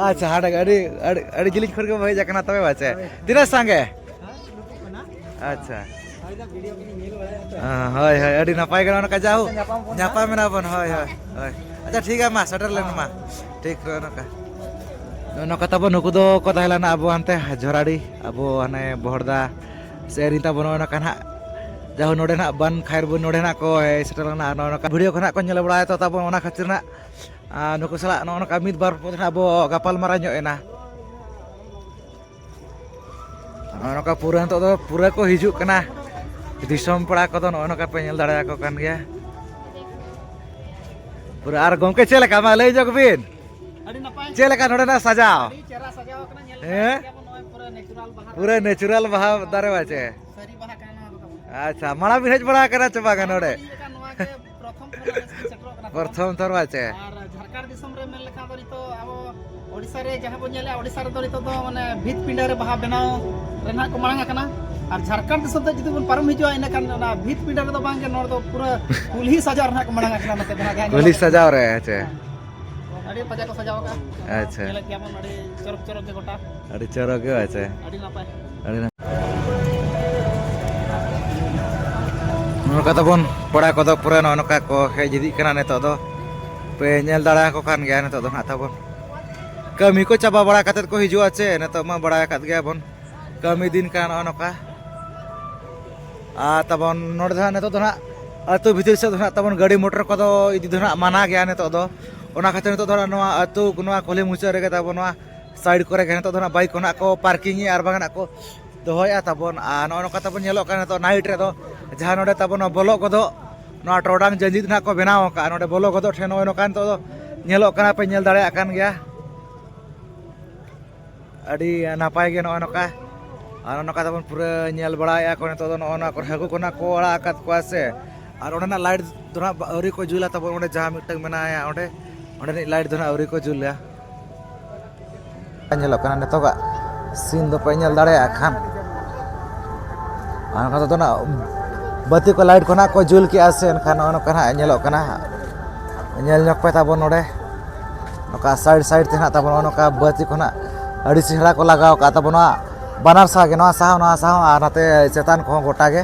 ᱟᱪᱪᱷᱟ, ᱦᱟᱸᱰᱮ ᱟᱹᱰᱤ, ᱟᱹᱰᱤ, ᱟᱹᱰᱤ ᱡᱤᱞᱤᱧ ᱠᱷᱚᱱ ᱜᱮ ᱦᱮᱡ ᱟᱠᱟᱱᱟ ᱛᱚᱵᱮ ᱵᱟᱪᱮ? ᱦᱳᱭ᱾ ᱛᱤᱱᱟᱹᱜ ᱥᱟᱸᱜᱮ? ᱦᱮᱸ, ᱩᱰᱩᱠᱚᱜ ᱠᱟᱱᱟ᱾ ᱟᱪᱪᱷᱟ᱾ ᱦᱳᱭ, ᱫᱟ, video ᱠᱚᱞᱤᱧ ᱧᱮᱞ ᱵᱟᱲᱟᱭᱟ ᱛᱚ᱾ ᱦᱮᱸ, ᱦᱳᱭ, ᱦᱳᱭ, ᱟᱹᱰᱤ ᱱᱟᱯᱟᱭ ᱜᱮ ᱱᱚᱜᱼᱚ ᱱᱚᱝᱠᱟ ᱡᱟ ᱦᱳᱠ᱾ ᱧᱟᱯᱟᱢ ᱵᱚᱱ ᱧᱟᱯᱟᱢ ᱮᱱᱟ ᱵᱚᱱ, ᱦᱳᱭ, ᱦᱳᱭ, ᱦᱳᱭ᱾ ᱟᱪᱪᱷᱟ, ᱴᱷᱤᱠ ᱜᱮᱭᱟ, ᱢᱟ, ᱥᱮᱴᱮᱨ ᱞᱮᱱ ᱢᱟ᱾ ᱴᱷᱤᱠ, ᱱᱚᱜᱼᱚ ᱱᱚᱝᱠᱟ᱾ ᱱᱚᱜᱼᱚ ᱱᱚᱝᱠᱟ ᱛᱟᱵᱚ ᱱᱩᱠᱩ ᱫᱚ ᱠᱚ ᱛᱟᱦᱮᱸ ᱞᱮᱱᱟ ᱟᱵᱚ ᱦᱟᱱᱛᱮ ᱡᱷᱚᱨᱟᱰᱤ, ᱟᱵᱚ ᱦᱟᱱᱮ ᱵᱚᱦᱚᱲᱫᱟ ᱥᱮ ᱨᱤᱱ ᱛᱟᱵᱚ ᱱᱚᱜᱼᱚ ᱱᱚᱝᱠᱟ ᱱᱟᱦᱟᱜ ᱡᱟᱦᱳ ᱱᱚᱰᱮ ᱱᱟᱜ ᱵᱟᱱ ᱠᱷᱟᱭᱨ ᱵᱚᱱ ᱱᱚᱰᱮ ᱱᱟᱜ ᱠᱚ ᱦᱮᱡ ᱥᱮᱴᱮᱨ ᱞᱮᱱᱟ᱾ ᱟᱨ ᱱᱚᱜᱼᱚ ᱱᱚᱝᱠᱟ video ᱠᱚ ᱱᱟᱜ ᱠᱚ ᱧᱮᱞ ᱵᱟᱲᱟᱭᱟ ᱛᱚ ᱛᱟᱵᱚᱱ, ᱚᱱᱟ ᱠᱷᱟᱹᱛᱤᱨ ᱱᱟᱜ, ᱟᱨ ᱱᱩᱠᱩ ᱥᱟᱞᱟᱜ ᱱᱚᱜᱼᱚ ᱱᱚᱝᱠᱟ ᱢᱤᱫ ᱵᱟᱨ ᱯᱚᱫ ᱱᱟᱜ ᱟᱵᱚ ᱜᱟᱯᱟᱞ ᱢᱟᱨᱟᱣ ᱧᱚᱜ ᱮᱱᱟ᱾ ᱱᱚᱜᱼᱚ ᱱᱚᱝᱠᱟ ᱯᱩᱨᱟᱹ ᱱᱤᱛᱚᱜ ᱫᱚ ᱯᱩᱨᱟᱹ ᱠᱚ ᱦᱤᱡᱩᱜ ᱠᱟᱱᱟ ᱫᱤᱥᱚᱢ ᱯᱮᱲᱟ ᱠᱚᱫᱚ, ᱱᱚᱜᱼᱚ ᱱᱚᱝᱠᱟ ᱯᱮ ᱧᱮᱞ ᱫᱟᱲᱮᱭᱟᱠᱚ ᱠᱟᱱ ᱜᱮᱭᱟ᱾ ᱯᱩᱨᱟᱹ, ᱟᱨ ᱜᱚᱢᱠᱮ ᱪᱮᱫ ᱞᱮᱠᱟ ᱢᱟ ᱞᱟᱹᱭ ᱧᱚᱜ ᱵᱤᱱ? ᱟᱹᱰᱤ ᱱᱟᱯᱟᱭ᱾ ᱪᱮᱫ ᱞᱮᱠᱟ ᱱᱚᱰᱮᱱᱟᱜ ᱥᱟᱡᱟᱣ? ᱟᱹᱰᱤ ᱪᱮᱦᱨᱟ ᱥᱟᱡᱟᱣ ᱟᱠᱟᱱᱟ, ᱧᱮᱞ ᱦᱮᱸ? ᱞᱮᱠᱷᱟᱱ ᱜᱮ ᱟᱵᱚ ᱱᱚᱜᱼᱚᱭ ᱯᱩᱨᱟᱹ natural ᱵᱟᱦᱟ ᱯᱩᱨᱟᱹ ᱫᱟᱨᱮ᱾ Natural ᱵᱟᱦᱟ ᱫᱟᱨᱮ ᱵᱟᱪᱮ? ᱥᱟᱹᱨᱤ ᱵᱟᱦᱟ ᱠᱟᱱᱟ ᱱᱚᱣᱟ ᱫᱚ ᱛᱟᱵᱚᱱ᱾ ᱟᱪᱪᱷᱟ, ᱢᱟᱲᱟᱝ ᱵᱤᱱ ᱦᱮᱡ ᱵᱟᱲᱟ ᱟᱠᱟᱱᱟ ᱪᱮ ᱵᱟᱝᱟ ᱱᱚᱰᱮ? ᱟᱹᱞᱤᱧ ᱞᱮᱠᱟ ᱱᱚᱣᱟ ᱜᱮ ᱯᱨᱚᱛᱷᱚᱢ ᱛᱷᱚᱨ ᱟᱞᱮ ᱥᱮᱫ ᱥᱮᱴᱮᱨᱚᱜ ᱠᱟᱱᱟ ᱛᱟᱵᱚᱱ᱾ ᱯᱨᱚᱛᱷᱚᱢ ᱛᱷᱚᱨ ᱵᱟᱪᱮ? ᱟᱨ ᱡᱷᱟᱲᱠᱷᱚᱸᱰ ᱫᱤᱥᱚᱢ ᱨᱮ ᱢᱮᱱ ᱞᱮᱠᱷᱟᱱ ᱫᱚ ᱱᱤᱛᱚᱜ ᱟᱵᱚ ᱳᱰᱤᱥᱟ ᱨᱮ ᱡᱟᱦᱟᱸ ᱵᱚᱱ ᱧᱮᱞᱮᱫᱼᱟ, ᱳᱰᱤᱥᱟ ᱨᱮᱫᱚ ᱱᱤᱛᱚᱜ ᱫᱚ ᱢᱟᱱᱮ ᱵᱷᱤᱛ ᱯᱤᱸᱰᱟᱹ ᱨᱮ ᱵᱟᱦᱟ ᱵᱮᱱᱟᱣ ᱨᱮ ᱱᱟᱦᱟᱜ ᱠᱚ ᱢᱟᱲᱟᱝ ᱟᱠᱟᱱᱟ᱾ ᱟᱨ ᱡᱷᱟᱲᱠᱷᱚᱸᱰ ᱫᱤᱥᱚᱢ ᱛᱮ ᱡᱩᱫᱤ ᱵᱚᱱ ᱯᱟᱨᱚᱢ ᱦᱤᱡᱩᱜᱼᱟ, ᱤᱱᱟᱹᱠᱷᱟᱱ ᱚᱱᱟ ᱵᱷᱤᱛ ᱯᱤᱸᱰᱟᱹ ᱨᱮᱫᱚ ᱵᱟᱝ ᱜᱮ, ᱱᱚᱰᱮ ᱫᱚ ᱯᱩᱨᱟᱹ ᱠᱩᱞᱦᱤ ᱥᱟᱡᱟᱣ ᱨᱮ ᱱᱟᱦᱟᱜ ᱠᱚ ᱢᱟᱲᱟᱝ ᱟᱠᱟᱱᱟ ᱱᱚᱛᱮ ᱫᱚ ᱱᱟᱦᱟᱜ, ᱡᱟᱦᱟᱸ ᱠᱩᱞᱦᱤ ᱧᱮᱞᱚᱜ ᱠᱟᱱᱟ᱾ ᱥᱟᱡᱟᱣ ᱨᱮ, ᱟᱪᱪᱷᱟ᱾ ᱦᱮᱸ᱾ ᱟᱹᱰᱤ ᱵᱟᱡᱟᱠ ᱠᱚ ᱥᱟᱡᱟᱣ ᱟᱠᱟᱫᱼᱟ᱾ ᱟᱪᱪᱷᱟ᱾ ᱧᱮᱞᱮᱫ ᱜᱮᱭᱟ ᱵᱚᱱ ᱟᱹᱰᱤ ᱪᱚᱨᱚᱠ ᱪᱚᱨᱚᱠ ᱜᱮ ᱜᱚᱴᱟ᱾ ᱟᱹᱰᱤ ᱪᱚᱨᱚᱠ ᱜᱮ, ᱟᱪᱪᱷᱟ᱾ ᱟᱹᱰᱤ ᱱᱟᱯᱟᱭ᱾ ᱟᱹᱰᱤ ᱱᱟᱯᱟᱭ᱾ ᱱᱚᱝᱠᱟ ᱛᱟᱵᱚᱱ ᱯᱮᱲᱟ ᱠᱚᱫᱚ ᱯᱩᱨᱟᱹ ᱱᱚᱜᱼᱚ ᱱᱚᱝᱠᱟ ᱠᱚ ᱦᱮᱡ ᱤᱫᱤᱜ ᱠᱟᱱᱟ ᱱᱤᱛᱚᱜ ᱫᱚ᱾ ᱯᱮ ᱧᱮᱞ ᱫᱟᱲᱮᱭᱟᱠᱚ ᱠᱟᱱ ᱜᱮᱭᱟ ᱱᱤᱛᱚᱜ ᱫᱚ ᱱᱟᱦᱟᱜ ᱛᱟᱵᱚᱱ᱾ ᱠᱟᱹᱢᱤ ᱠᱚ ᱪᱟᱵᱟ ᱵᱟᱲᱟ ᱠᱟᱛᱮᱫ ᱠᱚ ᱦᱤᱡᱩᱜᱼᱟ ᱪᱮ, ᱱᱤᱛᱚᱜ ᱢᱟ ᱵᱟᱲᱟᱭ ᱟᱠᱟᱫ ᱜᱮᱭᱟ ᱵᱚᱱ᱾ ᱠᱟᱹᱢᱤ ᱫᱤᱱ ᱠᱟᱱᱟ ᱱᱚᱜᱼᱚ ᱱᱚᱝᱠᱟ᱾ ᱟᱨ ᱛᱟᱵᱚᱱ ᱱᱚᱰᱮ ᱫᱚ ᱦᱟᱸᱜ ᱱᱤᱛᱚᱜ ᱫᱚ ᱦᱟᱸᱜ ᱟᱹᱛᱩ ᱵᱷᱤᱛᱤᱨ ᱥᱮᱫ ᱫᱚ ᱦᱟᱸᱜ ᱛᱟᱵᱚᱱ ᱜᱟᱹᱰᱤ ᱢᱚᱴᱚᱨ ᱠᱚᱫᱚ ᱤᱫᱤ ᱫᱚ ᱦᱟᱸᱜ ᱢᱟᱱᱟ ᱜᱮᱭᱟ ᱱᱤᱛᱚᱜ ᱫᱚ᱾ ᱚᱱᱟ ᱠᱷᱟᱹᱛᱤᱨ ᱱᱤᱛᱚᱜ ᱫᱚ ᱦᱟᱸᱜ ᱱᱚᱣᱟ ᱟᱹᱛᱩ, ᱱᱚᱣᱟ ᱠᱩᱞᱦᱤ ᱢᱩᱪᱟᱹᱫ ᱨᱮᱜᱮ ᱛᱟᱵᱚᱱ ᱱᱚᱣᱟ side ᱠᱚᱨᱮ ᱜᱮ ᱱᱤᱛᱚᱜ ᱫᱚ ᱦᱟᱸᱜ bike ᱠᱚ ᱦᱟᱸᱜ ᱠᱚ parking ᱮᱜᱼᱟ ᱟᱨ ᱵᱟᱝ ᱦᱟᱸᱜ ᱠᱚ ᱫᱚᱦᱚᱭᱮᱫᱼᱟ ᱛᱟᱵᱚᱱ᱾ ᱟᱨ ᱱᱚᱜᱼᱚ ᱱᱚᱝᱠᱟ ᱛᱟᱵᱚᱱ ᱧᱮᱞᱚᱜ ᱠᱟᱱᱟ ᱱᱤᱛᱚᱜ ᱱᱟᱭᱤᱴ ᱨᱮᱫᱚ, ᱡᱟᱦᱟᱸ ᱱᱚᱰᱮ ᱛᱟᱵᱚᱱ ᱵᱚᱞᱚᱜ ᱜᱚᱫᱚᱜ, ᱱᱚᱣᱟ ᱴᱚᱨᱚᱰᱟᱝ ᱡᱟᱸᱡᱤᱫ ᱱᱟᱦᱟᱜ ᱠᱚ ᱵᱮᱱᱟᱣ ᱟᱠᱟᱫᱼᱟ᱾ ᱱᱚᱰᱮ ᱵᱚᱞᱚ ᱜᱚᱫᱚᱜ ᱴᱷᱮᱱ ᱱᱚᱜᱼᱚᱭ ᱱᱚᱝᱠᱟ ᱱᱤᱛᱚᱜ ᱫᱚ ᱧᱮᱞᱚᱜ ᱠᱟᱱᱟ, ᱯᱮ ᱧᱮᱞ ᱫᱟᱲᱮᱭᱟᱜ ᱠᱟᱱ ᱜᱮᱭᱟ᱾ ᱟᱹᱰᱤ ᱱᱟᱯᱟᱭ ᱜᱮ ᱱᱚᱜᱼᱚᱭ ᱱᱚᱝᱠᱟ᱾ ᱟᱨ ᱱᱚᱜᱼᱚ ᱱᱚᱝᱠᱟ ᱛᱟᱵᱚᱱ ᱯᱩᱨᱟᱹ ᱧᱮᱞ ᱵᱟᱲᱟᱭᱮᱫᱼᱟ ᱠᱚ ᱱᱤᱛᱚᱜ ᱫᱚ, ᱱᱚᱜᱼᱚ ᱱᱚᱣᱟ ᱠᱚᱨᱮ ᱦᱟᱹᱠᱩ ᱠᱚ ᱱᱟᱦᱟᱜ ᱠᱚ ᱟᱲᱟᱜ ᱟᱠᱟᱫ ᱠᱚᱣᱟ ᱥᱮ᱾ ᱟᱨ ᱚᱸᱰᱮᱱᱟᱜ ᱞᱟᱭᱤᱴ ᱫᱚ ᱱᱟᱦᱟᱜ ᱟᱹᱣᱨᱤ ᱠᱚ ᱡᱩᱞᱟ ᱛᱟᱵᱚᱱ, ᱚᱸᱰᱮ ᱡᱟᱦᱟᱸ ᱢᱤᱫᱴᱟᱝ ᱢᱮᱱᱟᱭᱟ ᱚᱸᱰᱮ, ᱚᱸᱰᱮᱱᱤᱡ ᱞᱟᱭᱤᱴ ᱫᱚ ᱱᱟᱦᱟᱜ ᱟᱹᱣᱨᱤ ᱠᱚ ᱡᱩᱞᱟ᱾ ᱧᱮᱞᱚᱜ ᱠᱟᱱᱟ ᱱᱤᱛᱚᱜᱟᱜ ᱥᱤᱱ ᱫᱚᱯᱮ ᱧᱮᱞ ᱫᱟᱲᱮᱭᱟᱜ ᱠᱷᱟᱱ, ᱟᱨ ᱱᱚᱝᱠᱟ ᱫᱚ ᱱᱟᱜ ᱵᱟᱹᱛᱤ ᱠᱚ ᱞᱟᱭᱤᱴ ᱠᱚ ᱱᱟᱜ ᱠᱚ ᱡᱩᱞ ᱠᱮᱜᱼᱟ ᱥᱮ, ᱮᱱᱠᱷᱟᱱ ᱱᱚᱜᱼᱚ ᱱᱚᱝᱠᱟ ᱱᱟᱜ ᱧᱮᱞᱚᱜ ᱠᱟᱱᱟ᱾ ᱧᱮᱞ ᱧᱚᱜ ᱯᱮ ᱛᱟᱵᱚᱱ ᱱᱚᱰᱮ, ᱱᱚᱝᱠᱟ ᱥᱟᱭᱤᱰ ᱥᱟᱭᱤᱰ ᱛᱮ ᱱᱟᱜ ᱛᱟᱵᱚᱱ ᱱᱚᱜᱼᱚ ᱱᱚᱝᱠᱟ ᱵᱟᱹᱛᱤ ᱠᱚ ᱱᱟᱜ ᱟᱹᱰᱤ ᱪᱮᱦᱨᱟ ᱠᱚ ᱞᱟᱜᱟᱣ ᱠᱟᱜᱼᱟ ᱛᱟᱵᱚᱱᱟ, ᱵᱟᱱᱟᱨ ᱥᱟᱦᱟ ᱜᱮ, ᱱᱚᱣᱟ ᱥᱟᱦᱟ ᱦᱚᱸ, ᱱᱚᱣᱟ ᱥᱟᱦᱟ ᱦᱚᱸ, ᱟᱨ ᱱᱚᱛᱮ ᱪᱮᱛᱟᱱ ᱠᱚᱦᱚᱸ ᱜᱚᱴᱟ ᱜᱮ᱾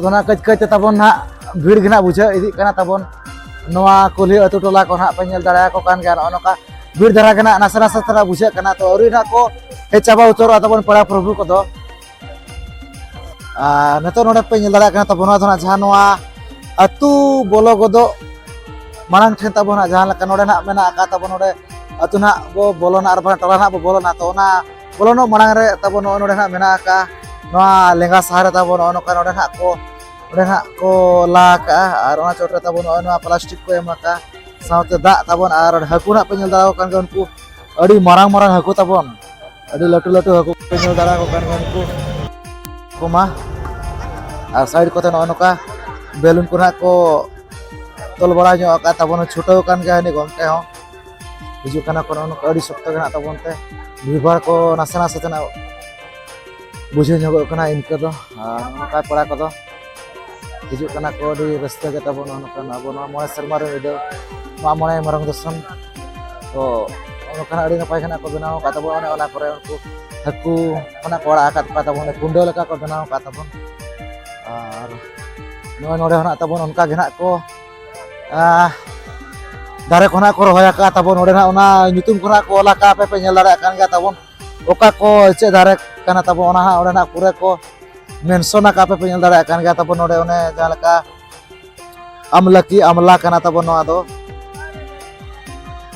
ᱚᱱᱟ ᱠᱟᱹᱡ ᱠᱟᱹᱡ ᱛᱮ ᱛᱟᱵᱚᱱ ᱱᱟᱦᱟᱜ ᱵᱷᱤᱲ ᱜᱮ ᱱᱟᱦᱟᱜ ᱵᱩᱡᱷᱟᱹᱣ ᱤᱫᱤᱜ ᱠᱟᱱᱟ ᱛᱟᱵᱚᱱ᱾ ᱱᱚᱣᱟ ᱠᱩᱞᱦᱤ ᱟᱹᱛᱩ ᱴᱚᱞᱟ ᱠᱚ ᱱᱟᱦᱟᱜ ᱯᱮ ᱧᱮᱞ ᱫᱟᱲᱮᱭᱟᱠᱚ ᱠᱟᱱ ᱜᱮᱭᱟ, ᱱᱚᱜᱼᱚ ᱱᱚᱝᱠᱟ ᱵᱷᱤᱲ ᱫᱷᱟᱨᱟ ᱜᱮ ᱱᱟᱦᱟᱜ ᱱᱟᱥᱮ ᱱᱟᱥᱮ ᱛᱮ ᱱᱟᱦᱟᱜ ᱵᱩᱡᱷᱟᱹᱜ ᱠᱟᱱᱟ᱾ ᱛᱚ ᱟᱹᱣᱨᱤ ᱱᱟᱦᱟᱜ ᱠᱚ ᱦᱮᱡ ᱪᱟᱵᱟ ᱩᱛᱟᱹᱨᱚᱜᱼᱟ ᱛᱟᱵᱚᱱ ᱯᱮᱲᱟ ᱯᱨᱚᱵᱷᱩ ᱠᱚᱫᱚ᱾ ᱟᱨ ᱱᱤᱛᱚᱜ ᱱᱚᱰᱮ ᱯᱮ ᱧᱮᱞ ᱫᱟᱲᱮᱭᱟᱜ ᱠᱟᱱᱟ ᱛᱟᱵᱚᱱ, ᱱᱚᱣᱟ ᱫᱚ ᱱᱟᱦᱟᱜ ᱡᱟᱦᱟᱸ ᱱᱚᱣᱟ ᱟᱹᱛᱩ ᱵᱚᱞᱚ ᱜᱚᱫᱚᱜ ᱢᱟᱲᱟᱝ ᱴᱷᱮᱱ ᱛᱟᱵᱚᱱ ᱱᱟᱦᱟᱜ ᱡᱟᱦᱟᱸ ᱞᱮᱠᱟ ᱱᱚᱰᱮ ᱱᱟᱦᱟᱜ ᱢᱮᱱᱟᱜ ᱟᱠᱟᱫ ᱛᱟᱵᱚᱱ, ᱱᱚᱰᱮ ᱟᱹᱛᱩ ᱱᱟᱦᱟᱜ ᱵᱚ ᱵᱚᱞᱚᱱᱟ ᱟᱨ ᱵᱟᱝ ᱴᱚᱞᱟ ᱱᱟᱦᱟᱜ ᱵᱚ ᱵᱚᱞᱚᱱᱟ᱾ ᱛᱚ ᱚᱱᱟ ᱵᱚᱞᱚᱱᱚᱜ ᱢᱟᱲᱟᱝ ᱨᱮ ᱛᱟᱵᱚᱱ ᱱᱚᱜᱼᱚᱭ ᱱᱚᱰᱮ ᱱᱟᱦᱟᱜ ᱢᱮᱱᱟᱜ ᱟᱠᱟᱫ ᱱᱚᱣᱟ ᱞᱮᱸᱜᱟ ᱥᱟᱦᱟ ᱨᱮ ᱛᱟᱵᱚᱱ ᱱᱚᱜᱼᱚ ᱱᱚᱝᱠᱟ ᱱᱚᱰᱮ ᱱᱟᱦᱟᱜ ᱠᱚ ᱱᱚᱰᱮ ᱱᱟᱦᱟᱜ ᱠᱚ ᱞᱟ ᱟᱠᱟᱜᱼᱟ᱾ ᱟᱨ ᱚᱱᱟ ᱪᱚᱴ ᱨᱮ ᱛᱟᱵᱚᱱ ᱱᱚᱜᱼᱚᱭ ᱱᱚᱣᱟ ᱯᱞᱟᱥᱴᱤᱠ ᱠᱚ ᱮᱢ ᱟᱠᱟᱫᱼᱟ, ᱥᱟᱶᱛᱮ ᱫᱟᱜ ᱛᱟᱵᱚᱱ᱾ ᱟᱨ ᱦᱟᱹᱠᱩ ᱱᱟᱦᱟᱜ ᱯᱮ ᱧᱮᱞ ᱫᱟᱲᱮᱭᱟᱠᱚ ᱠᱟᱱ ᱜᱮᱭᱟ, ᱩᱱᱠᱩ ᱟᱹᱰᱤ ᱢᱟᱨᱟᱝ ᱢᱟᱨᱟᱝ ᱦᱟᱹᱠᱩ ᱛᱟᱵᱚᱱ, ᱟᱹᱰᱤ ᱞᱟᱹᱴᱩ ᱞᱟᱹᱴᱩ ᱦᱟᱹᱠᱩ ᱯᱮ ᱧᱮᱞ ᱫᱟᱲᱮᱭᱟᱠᱚ ᱠᱟᱱ ᱜᱮᱭᱟ ᱩᱱᱠᱩ ᱠᱚᱢᱟ᱾ ᱟᱨ ᱥᱟᱭᱤᱰ ᱠᱚᱛᱮ ᱱᱚᱜᱼᱚ ᱱᱚᱝᱠᱟ ᱵᱮᱞᱩᱱ ᱠᱚ ᱱᱟᱦᱟᱜ ᱠᱚ ᱛᱚᱞ ᱵᱟᱲᱟ ᱧᱚᱜ ᱟᱠᱟᱫ ᱛᱟᱵᱚᱱᱟ, ᱪᱷᱩᱴᱟᱹᱣ ᱟᱠᱟᱱ ᱜᱮᱭᱟ ᱩᱱᱤ ᱜᱚᱢᱠᱮ ᱦᱚᱸ᱾ ᱦᱤᱡᱩᱜ ᱠᱟᱱᱟ ᱠᱚ, ᱱᱚᱜᱼᱚ ᱱᱚᱝᱠᱟ ᱟᱹᱰᱤ ᱥᱚᱠᱛᱚ ᱜᱮ ᱱᱟᱦᱟᱜ ᱛᱟᱵᱚᱱ ᱛᱮ ᱵᱷᱤᱲ ᱵᱷᱟᱲ ᱠᱚ ᱱᱟᱥᱮ ᱱᱟᱥᱮ ᱛᱮ ᱱᱟᱦᱟᱜ ᱵᱩᱡᱷᱟᱹᱣ ᱧᱚᱜᱚᱜ ᱠᱟᱱᱟ ᱤᱱᱠᱟᱹ ᱫᱚ᱾ ᱟᱨ ᱱᱚᱝᱠᱟ ᱯᱮᱲᱟ ᱠᱚᱫᱚ ᱦᱤᱡᱩᱜ ᱠᱟᱱᱟ ᱠᱚ ᱟᱹᱰᱤ ᱨᱟᱹᱥᱠᱟᱹ ᱜᱮ ᱛᱟᱵᱚᱱ᱾ ᱱᱚᱜᱼᱚ ᱱᱚᱝᱠᱟᱱ ᱟᱵᱚ ᱱᱚᱣᱟ ᱢᱚᱬᱮ ᱥᱮᱨᱢᱟ ᱨᱮ ᱢᱤᱫ ᱫᱷᱟᱣ ᱢᱟᱜ ᱢᱚᱬᱮ ᱢᱟᱨᱟᱝ ᱫᱚᱨᱥᱚᱱ᱾ ᱛᱚ ᱱᱚᱜᱼᱚ ᱱᱚᱝᱠᱟᱱᱟᱜ ᱟᱹᱰᱤ ᱱᱟᱯᱟᱭ ᱜᱮ ᱱᱟᱦᱟᱜ ᱠᱚ ᱵᱮᱱᱟᱣ ᱟᱠᱟᱫ ᱛᱟᱵᱚᱱᱟ᱾ ᱚᱱᱮ ᱚᱱᱟ ᱠᱚᱨᱮ ᱩᱱᱠᱩ ᱦᱟᱹᱠᱩ ᱠᱷᱚᱱᱟᱜ ᱠᱚ ᱟᱲᱟᱜ ᱟᱠᱟᱫ ᱠᱚᱣᱟ ᱛᱟᱵᱚᱱ, ᱠᱩᱰᱟᱹ ᱞᱮᱠᱟ ᱠᱚ ᱵᱮᱱᱟᱣ ᱟᱠᱟᱫ ᱛᱟᱵᱚᱱ᱾ ᱟᱨ ᱱᱚᱜᱼᱚᱭ ᱱᱚᱰᱮ ᱦᱚᱸ ᱱᱟᱦᱟᱜ ᱛᱟᱵᱚᱱ ᱚᱱᱠᱟ ᱜᱮ ᱱᱟᱦᱟᱜ ᱠᱚ, ᱟᱸ, ᱫᱟᱨᱮ ᱠᱚ ᱱᱟᱦᱟᱜ ᱠᱚ ᱨᱚᱦᱚᱭ ᱟᱠᱟᱫᱼᱟ ᱛᱟᱵᱚᱱ᱾ ᱱᱚᱰᱮ ᱱᱟᱦᱟᱜ ᱚᱱᱟ ᱧᱩᱛᱩᱢ ᱠᱚ ᱱᱟᱦᱟᱜ ᱠᱚ ᱚᱞ ᱟᱠᱟᱫᱼᱟ, ᱟᱯᱮ ᱯᱮ ᱧᱮᱞ ᱫᱟᱲᱮᱭᱟᱜ ᱠᱟᱱ ᱜᱮᱭᱟ ᱛᱟᱵᱚᱱ, ᱚᱠᱟ ᱠᱚ ᱪᱮᱫ ᱫᱟᱨᱮ ᱠᱟᱱᱟ ᱛᱟᱵᱚᱱ, ᱚᱱᱟ ᱦᱟᱸᱜ ᱚᱸᱰᱮ ᱱᱟᱦᱟᱜ ᱯᱩᱨᱟᱹ ᱠᱚ ᱢᱮᱱᱥᱚᱱ ᱟᱠᱟᱫᱼᱟ, ᱟᱯᱮ ᱯᱮ ᱧᱮᱞ ᱫᱟᱲᱮᱭᱟᱜ ᱠᱟᱱ ᱜᱮᱭᱟ ᱛᱟᱵᱚᱱ᱾ ᱱᱚᱰᱮ ᱚᱱᱮ ᱡᱟᱦᱟᱸ ᱞᱮᱠᱟ ᱟᱢᱞᱟᱠᱤ ᱟᱢᱞᱟ ᱠᱟᱱᱟ ᱛᱟᱵᱚᱱ ᱱᱚᱣᱟ ᱫᱚ,